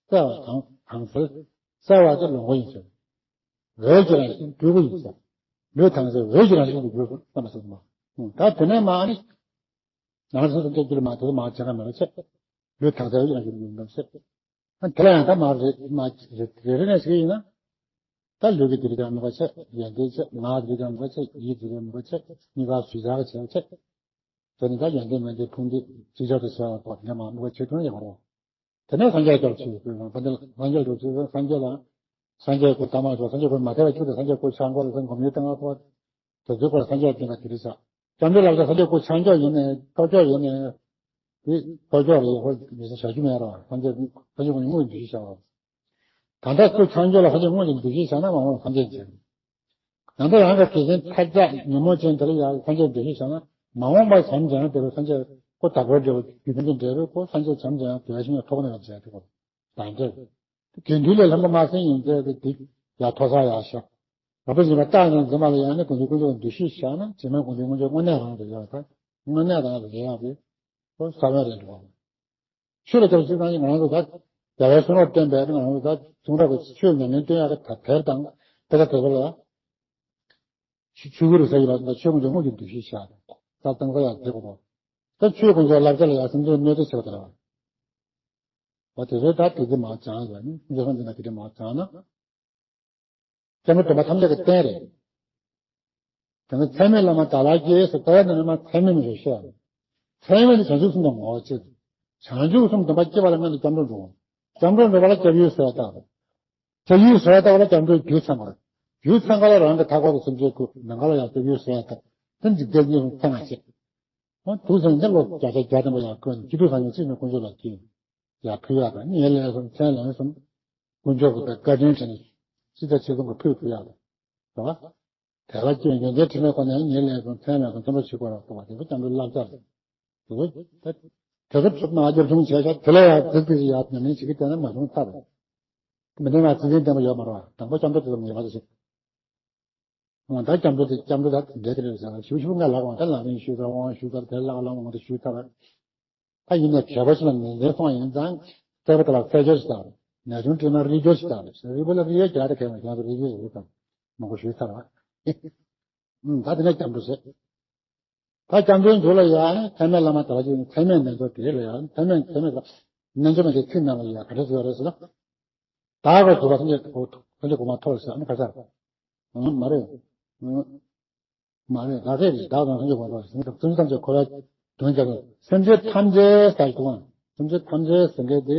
གསལ་བ་དང་དྭངས་གསལ། གསལ་བ་དེ་ལོངས་སྐུ་ཡིན་ཟེར། འོད་ཀྱི་རང་བཞིན་སྤྲུལ་སྐུ་ཡིན་ཟེར། ལུས་དྭངས་གསལ་འོད་ཀྱི་རང་བཞིན་དུ་གྱུར་སོང་བསམ་པ་ཟེར་མ། ད་དེ་ནས་མ་ནི། ནང་སོ་སོ་སྐད་ཀྱི་མ་དེ་མ་བྱེད་ཀ་མེད་པ་ཆེ། ལུས་དྭངས་གསལ་འོད་ཀྱི་རང་བཞིན་དུ་གྱུར་སོང་ཟེར། དེ་ལ་ཡང་ད་མ་རེ་མ་རེ་རེ་ནས་ཞིག་ཡིན་ན། ད་ལུས་ཀྱི་དེ་རིགས་ཀྱང་མི་དགའ་ཆེ། ཡོན་ཏན་ཆེ། ངག་དེ་རིགས་ཀྱང་མི་དགའ་ཆེ། ཡིད་དེ་རིགས་མི་དགའ་ཆེ། གཉིས་ཀ་ཞུ་བྱ་གི་བྱེད་ཆེ། དེ་ནི་ད་ཡོན་ཏན་མེད་དེ་ཕུང་འདི་ཅིག་ཅར་དུ་བྱ་བ་ཐོག་ནས་མ་མི་དགའ་ཆེ་དོན་ཡོད་མ་རེད། དེ་ནས་སངས་རྒྱས་སྐྱབས་ཆེ་དགོས་ན་ཕན་ཚུན་སངས་རྒྱས་སྐྱབས་ཆེ་སངས་རྒྱས་ལ་སངས་རྒྱས་སྐུ་དམ་པ་སོགས་སངས་རྒྱས་སྐུ་མ་དད་པ་བཅུག་སྟེ་སངས་རྒྱས་སྐུ་ཆག་འགོ་ལ་སེམས་སྒོམ་ཡུལ་བཏང་བ་སོགས། དེ་ཚོའི་སྐོར་སངས་རྒྱས་བསྟན་པ་དེ་རིགས་བྱ། སྐྱབས་འགྲོའི་བསླབ་བྱ་སངས་རྒྱས་སྐུ་ཆག་འཇོག་ཡིན་ནའི་གཏོར་བཅོག་ཡིན་ནའི། དེ་གཏོར་བཅོག་རེད་ཧོ་མི་ཟེར་བྱ་རྒྱུ་མེད་ར་བ་སངས་རྒྱས་སངས་རྒྱས་ཀུན་གྱི་དངོས་འདུ་ཤེས་བྱ་བ། ད་ལྟ་སྐུ་ཆག་འཇོག་ལ་སངས་རྒྱས་དངོས་ཀྱི་འདུ་ཤེས་བྱ་ན་མ་འོངས་སངས་རྒྱས་མཇལ། ད་ལྟ་རང་གི་དེ་བཞིན་ཐབས་ཆག་ཉོན་མོངས་ཅན་དེ་ལ་ཡང་སངས་རྒྱས་འདུ་ཤེས་བྱ་ན་མ་འོངས་པ་བྱམས་ཀྱང་དེ་ལ་སངས་རྒྱས་སྐུ་དག་པར་འབྲེལ་བ་རྒྱུ་མཐུན་གྱི་འབྲས་བུ་སྐུ་སངས་རྒྱས་བྱམས་ཀྱང་དེ་བ་ཤིང་ཡང་ཐོག་ནས་མཇལ་ཐུབ་པ། དང་འདྲ། དགེ་འདུན་ལས་ལྷག་པ་མ་ཟིན་ཡིན་ཚེ་དེ་དེ་ཡ་མཐོ་ས་ཡ་ཤ། རབ་ཏུ་བྱུང་བ་རྟགས་ནས་འཛིན་པ་ལ་ཡང་ནི་དགོངས་འགྲེལ་ཀུན་རྫོབ་འདུ་ཤེས་བཞག་ན་བྱེ་སྨྲ་དགོངས་འགྲེལ་ཀུན་རྫོབ་དངོས་གནས་རང་རེད་ཡ་ད། དངོས་གནས་རང་རེད་ཡ་དེ། ཁོ་ས་བོན་རེད་འགྲོ། ཆོས་ལ་སྐྱབས་སུ་མཆི་ན་ང་རང་ཚོ་ད། རྒྱལ་བའི་གསུང་རབ་བསྟན་པའི་ང་རང་ཚོ་ད་གསུང་རབ་ཀྱི་ཆོས་ཉམས་ལེན་སྟོན་ཡག་གི་ད་དེར་དང་། དེ་ལ་དེ་ཚོ་ལ། ཆོས་ཆོས་ཀུན་རིག་གསལ་ཡིན་པ་ད་ཆོས་ཀུན་རྫོབ་དངོས་ཀྱི་འདུ་ཤེས་བཞག་ད་གཙང་ས་ཡ་དེ་གོ་ད། ད་ཆོས་ཀུན་རྫོབ་བསླབ་བྱ་ལ་ཡ་སེམས་ཅན་གནོད་འཚེ་བྱེད་པ་དེ་ལ། བ་དེ་ཚོའི་ད་དེ་ཚོ་མ་སྦྱངས་ཡ་ནི་འཇོག་སོང་དེ་ན་དེ་འདྲ་མ་སྦྱངས་ན། སྐྱབས་འགྲོ་སྡོམ་པ་ཐམས་ཅད་ཀྱི་རྟེན་རེད། དེ་ནས་ཚད་མེད་བླ་མ་དྭགས་ལྷ་སྐྱེས་སུ་ལྟ་བའི་ནང་ནས་མ་ཚད་མེད་མི་རེད་བཤད་ཡ་རེད། ཚད་མེད་ནི་བྱང་ཆུབ་སེམས་དང་ངོ་བོ་གཅིག་བྱང་ཆུབ་སེམས་སྡོམ་པ་སྐྱེ་བ་ལ་སྔོན་དུ་སྐྱབས་འགྲོ་འགྲོ། སྐྱབས་འགྲོ་འགྲོ་བ་ལ་སྐྱབས་ཡུལ་ཟེར་བ་ལྟ་བུ། སྐྱབས་ཡུལ་ཟེར་བ་ལྟ་བུ་ལ་སྐྱབས་འགྲོའི་རྒྱུ་ཚང་བར། རྒྱུ་ཚང་ག་ལ་རང་གི་མཐའ་འཁོར་དུ་སེམས་ཅན་ཀུན་ནམ་མཁའ་ལ་ཡང་སྐྱབས་ཡུལ་ཟེར་བ་ལྟ། དེ་འཇིག་རྟེན་གཉིས་སུ་ཚང་བ་བྱེད། འོ་དུས་ཚང་འདི་ལོ་བརྒྱ་ཆ་བརྒྱ་ཐམ་པ་ཡང་ཀུན་སྐྱིད་སྡུག་སང་ཉིན་གཅིག་ནས་དཀོན་མཆོག་ལ་སྐྱིད། ཡར་ཕུལ་ཡག་དང་ཉིན་ལན་གསུམ་མཚན་ལན་གསུམ། དཀོན་མཆོག་གི་བཀའ་དྲིན་དྲན་ནས་སྲིད་དང་ཆེ་ཆུང་གི་ཕུལ་ཕུལ་ཡག་དང་། རེད་བ། དེ་ལ་སྐྱོན་ཡོན་ཏན་དྲི་མའི་སྒོ་ནས་ཉིན་ལན་གསུམ་མཚན་ལན་གསུམ་བརྩོན་འགྲུས་བྱེད་དགོས་རེད་གསུངས་པ་དེ་ཚོ་སྐྱབས་འགྲོའི་བསླབ་བྱ་རེད། དེ་ཚོ་དེ་ཚོ་ཚུར་མ་རྒྱབ་ཆུང་བྱས་ཤག་དེ་ལ་ཡང་ཙིག་ཙིག་ཡག་ཉམས་ལེན་བྱེད་ཀྱི་བསྡད་ན་མ་བྱུང་ཐབས་རེད། མི་འདུག་ན་ཙིག་ཙིག་བསྟན་པ་ཡོད་མ་རེད་བ། དང་པོ་སྐྱབས་འགྲོ་དེ་ཚོ་ངེས་པར་དུ་བྱེད། འོ་ད་སྐྱབས་འགྲོ་དེ་སྐྱབས་འགྲོ་ད་འདྲེ་དེ་རེད་ཟེར་ཞུ་ཞུ་ང་ལགས་འོང་ད་ལམ་རིམ་ཞུས་ཚར་དབང་ཞུས་ཚར་དེ་ལགས་ལམ་འོང་དུ་ཞུས་ཚར། ད་ཡིན་ནའི་གལ་པོ་ཞིག་ལ་ངེས་ལེན་སོང་ཡིན་ཙང་། རྩད་པ་དེ་ལ་རྩད་སྦྱོར་ཞིག་བཏང་རེད། ནད་གཅོང་དྲི་མ་རིག་སྦྱོར་ཞིག་བཏང་རེད། རིག་པ་ལ་རིག་ཡས་རྒྱག་དེ་གལ་བ་རྒྱག་དེ་རིག་སྦྱོར་ཞིག་བཏང་མང་པོ་ཞུས་ཚར་བ། ད་དེ་ནས་སྐྱབས་འགྲོ་བྱེད། ད་སྐྱབས་འགྲོའི་མཇུག་ལ་ཡང་ཚད་མེད་བླ་མ་དར་ཞིག་ཚད་མེད་རྣལ་འབྱོར་དེ་ལ་ཡང་ཚད་མེད་ཚད་མེད་ལ་རྣལ་འབྱོར་མ་དེ་ཚིག་ནང་ལ་ཡང་ག་འདྲ་ཟེར་བ་རེད་ཟེར་ན། བདག་གིས་བཟོད་པ་སེམས་ཅན་གོ་སེམས་ཅན་གོང་མ་ཐོབ་ཟེར་ཨ་ནི་ཁ་ཚ། ཨང་མ་རེད། ཨང་མ་རེད་ད་རེད་རེད་བདག་དང་སེམས་ཅན་གོང་མ་ཐོབ་ཟེར་སེམས་ཅན་ཐམས་ཅད་འཁོར་བའི་དོན་རྒྱལ་པོ་སེམས་ཅན་ཐམས་ཅད་ཟེར་གྱི་འདུག་ཨང་སེམས་ཅན་ཐམས་ཅད་ཟེར་མཁན་དེ།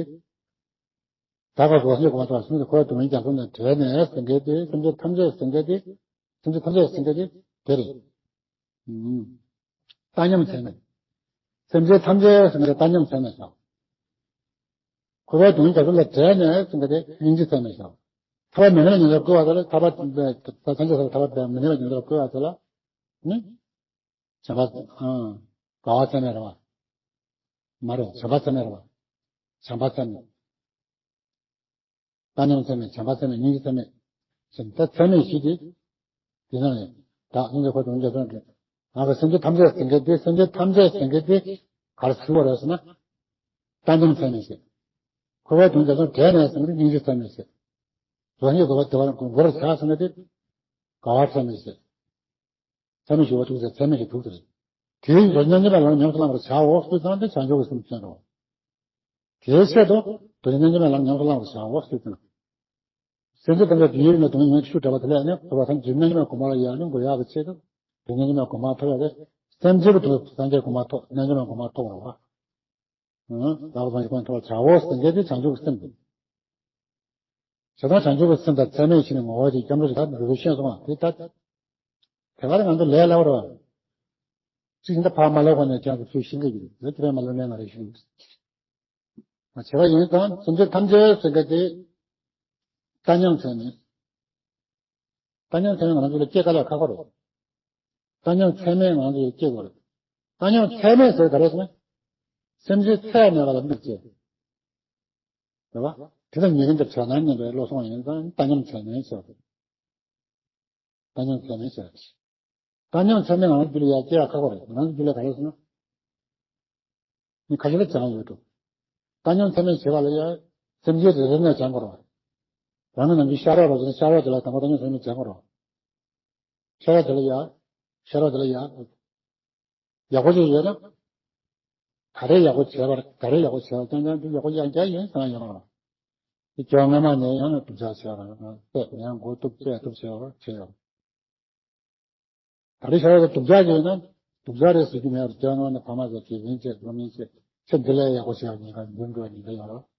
བདག་གིས་བཟོད་པ་སེམས་ཅན་གོང་མ་ཐོབ་ཟེར་སེམས་ཅན་འཁོར་བའི་དོན་རྒྱལ་པོ་ནས་བྲལ་ནས་ཟེར་མཁན་དེ་སེམས་ཅན་ཐམས་ཅད་ཟེར་མཁན་དེ། སེམས་ཅན་ཐམས་ཅད་ཟེར་མཁན་དེ་དེ་རེད། ཨུམ། བཏང་སྙོམས་ཚད་མེད། སེམས་ཅན་ཐམས་ཅད་ཟེར་མཁན་དེ་བཏང་སྙོམས་ཚད་མེད་བྱ། འཁོར་བའི་སྡུག་བསྔལ་རྒྱ་མཚོ་ལས་བསྒྲལ་ནས་ཟེར་མཁན་དེ་སྙིང་རྗེ་ཚད་མེད་བྱ། ཐར་པ་མི་ལེན་པའི་ཉེན་ཁ་བཀོད་པ་དེ་ལ་ཐར་པ་ཐམས་ཅད་ཐར་པ་མི་ལེན་པའི་ཉེན་ཁ་བཀོད་པ་དེ་ལ་ནི། བྱམས་པ། ཨང་། དགའ་བ་ཚད་མེད་རེད་བ། མ་རེད། བྱམས་པ་ཚད་མེད་རེད་བ། བྱམས་པ་ཚད་མེད། བཏང་སྙོམས་ཚད་མེད། བྱམས་པ་ཚད་མེད། སྙིང་རྗེ་ཚད་མེད། བྱམས་པ་ཚད་མེད་བཞི་དེ། དེ་ནང་ནས་བདག་སྙིང་རྗེ་འཁོར་དང་རྒྱ་མཚོ་འདྲེན། ང་གི་སེམས་ཅན་ཐམས་ཅད་ཟེར་མཁན་དེ། སེམས་ཅན་ཐམས་ཅད་ཟེར་མཁན་དེ་ག་རེ་ཟེར་བ་རེད་ཟེར་ན། བཏང་སྙོམས་ཚད་མེད་ཟེར། འཁོར་བའི་སྡུག་བསྔལ་རྒྱ་མཚོ་བྲལ་ནས་ཟེར་མཁན་དེ་སྙིང་རྗེ་ཚད་མེད་ཟེར། རང་ཉིད་དགའ་བ་བདེ་བ་འགོར་བར་བྱ་ཟེར་མཁན་དེ་དགའ་བ་ཚད་མེད་ཟེར། ཚད་མེད་ཞི་བ་ཐུགས་རྗེ་ཚད་མེད་ཀྱི་ཐུགས་དེ་རེད། དེའི་རྒྱུ་མཉམ་གཅོད་པའི་ལམ་ཉམས་སུ་བླང་བར་བྱའོ་ཞེས་དང་དེ་བྱང་ཆུབ་ཀྱི་སེམས་མཚོན་རོ། དེའི་ཆེད་དུ་རྒྱུ་མཉམ་གཅོད་པའི་ལམ་ཉམས་སུ་བླང་བར་བྱའོ་ཞེས་དང་། སེམས་ཅན་ཐམས་ཅད་དུས་ཡུན་རིང་ལ་སྡུག་བསྔལ་མྱོང་བའི་ཤུགས་བྲལ་བ་དེ་ལས་ནི་ཐོབ་པ་དང་རྒྱུ་མཉམ་གཅོད་པའི་གོ་འཕང་ལ་ཡར་ལེན་དགོས་ཡག་གི་ཆེད་དུ་རྒྱུ་མཉམ་གཅོད་པའི་གོ་འཕང་ཐོབ་ཡག་དེ་སེམས་ཅན་དུ་སངས་རྒྱས་གོ་འཕང་ཐོབ། མཉམ་གཅོད་པའི་གོ་འཕང་ཐོབ་པར་བ། ལག་ལེན་གྱི་ཁོང་ཐོབ་བྱའོ་ཟེར་མཁན་དེ་བྱང་ཆུབ་ཀྱི་སེམས་དེ། བྱས་ཙང་བྱང་ཆུབ་ཀྱི་སེམས་དང་ཚད་མེད་བཞི་ནི་ངོ་བོ་ཅན། སྐྱབས་འགྲོ་ཞེས་བྱ་བ་འདི་ཤེས་སོང་བ་དེ་ལྟ། དེ་ག་ལ་ང་ཚོ་ལས་སླ་བོ་རེད་བ། ཅིག་ཡིན་ད་ཕར་མ་ལོག་གོང་ནས་ཀྱང་ཚུལ་ཤེས་ཀྱི་ཡོད། དེ་དེ་བས་མ་ལོག་ནས་ང་རེ་ཤེས་ཡོད། བྱས་པ་ཡིན་ཙང་སེམས་ཅན་ཐམས་ཅད་ཟེར་མཁན་དེ་བཏང་སྙོམས་ཚད་མེད། བཏང་སྙོམས་ཚད་མེད་ང་ཚོ་ལ་སྐྱེ་དཀའ་ལས་ཁག་པོ་རེད། བཏང་སྙོམས་ཚད་མེད་ང་ཚོ་ལ་སྐྱེ་དགོས་རེད། བཏང་སྙོམས་ཚད་མེད་ཟེར་ག་རེ་ཟེར་ན། སེམས་ཅན་ཚད་མེད་པ་ལ་དམིགས་བྱས། རེད་བ། དེ་དང་ཉེ་ཀུན་གྱི་བྱ་ནང་ཉན་པའི་བློ་སོང་ཡིན་ཙང་བཏང་སྙོམས་ཚད་མེད་ཟེར་བ་རེད། བཏང་སྙོམས་ཚད་མེད་ཟེར་བ་རེད། བཏང་སྙོམས་ཚད་མེད་ང་ཚོ་རྒྱུད་ལ་ཡར་སྐྱེ་ཡག་ཁག་པོ་རེད། ང་ཚོ་རྒྱུད་ལ་ག་རེ་ཟེར་ན། མི་ཁ་ཤས་ལ་སྦྱང་ཡོད་འགྲོ། བཏང་སྙོམས་ཚད་མེད་བྱེད་པ་ལ་ཡང་སེམས་ཅན་རེ་རེ་ནས་སྦྱང་དགོས་རེད། རང་གི་ནང་གི་ཤ་རོགས་རོགས་ཟེར་ན་ཤ་རོགས་དེ་ལ་དང་པོ་བཏང་སྙོམས་ཚད་མེད་སྦྱང་དགོས་རེད། ཤ་རོགས་དེ་ལ་ཡང་། ཤ་རོགས་དེ་ལ་ཡང་། ཡག་པོ་ཅིག་ཡོད་ན། ག་རེ་ཡག་པོ་བྱས་པར་ག་རེ་ཡག་པོ་བྱས་པར་ཀྱང་ཀྱང་འདི་ཡག་པོ་ཡང་བསྐྱར་ཡིན་ཟེར་ན་ཡོད་མ་རེད། དེ་སྐྱོ་སྔ་མ་ནས་ཡང་སྡུག་ཅག་བྱས་པར་བལྟས་ནས་ཡང་མགོ་གཏུག་ཅེས་གཏུག་བྱས་པར་བྱས་ཡོད། ད་རེས་ཤ་རོགས་དེ་སྡུག་ཅག་ཅིག་ཡོད་ན་སྡུག་ཅག་རེད་ཟེར་རྒྱུ་མེད་པར་སྐྱོ་སྔ་མ་ནས་ཕ་མ་ཚོ་དགེ་རྒན་བྱས་སློབ་གཉེར་བྱས་ཚེ་འདི་ལས་ཡག་པོ་བྱས་པ་ཉེན་ཁ་འདོན་དགོས་པ་ཉེན་ཁ་ཡོད་རེད།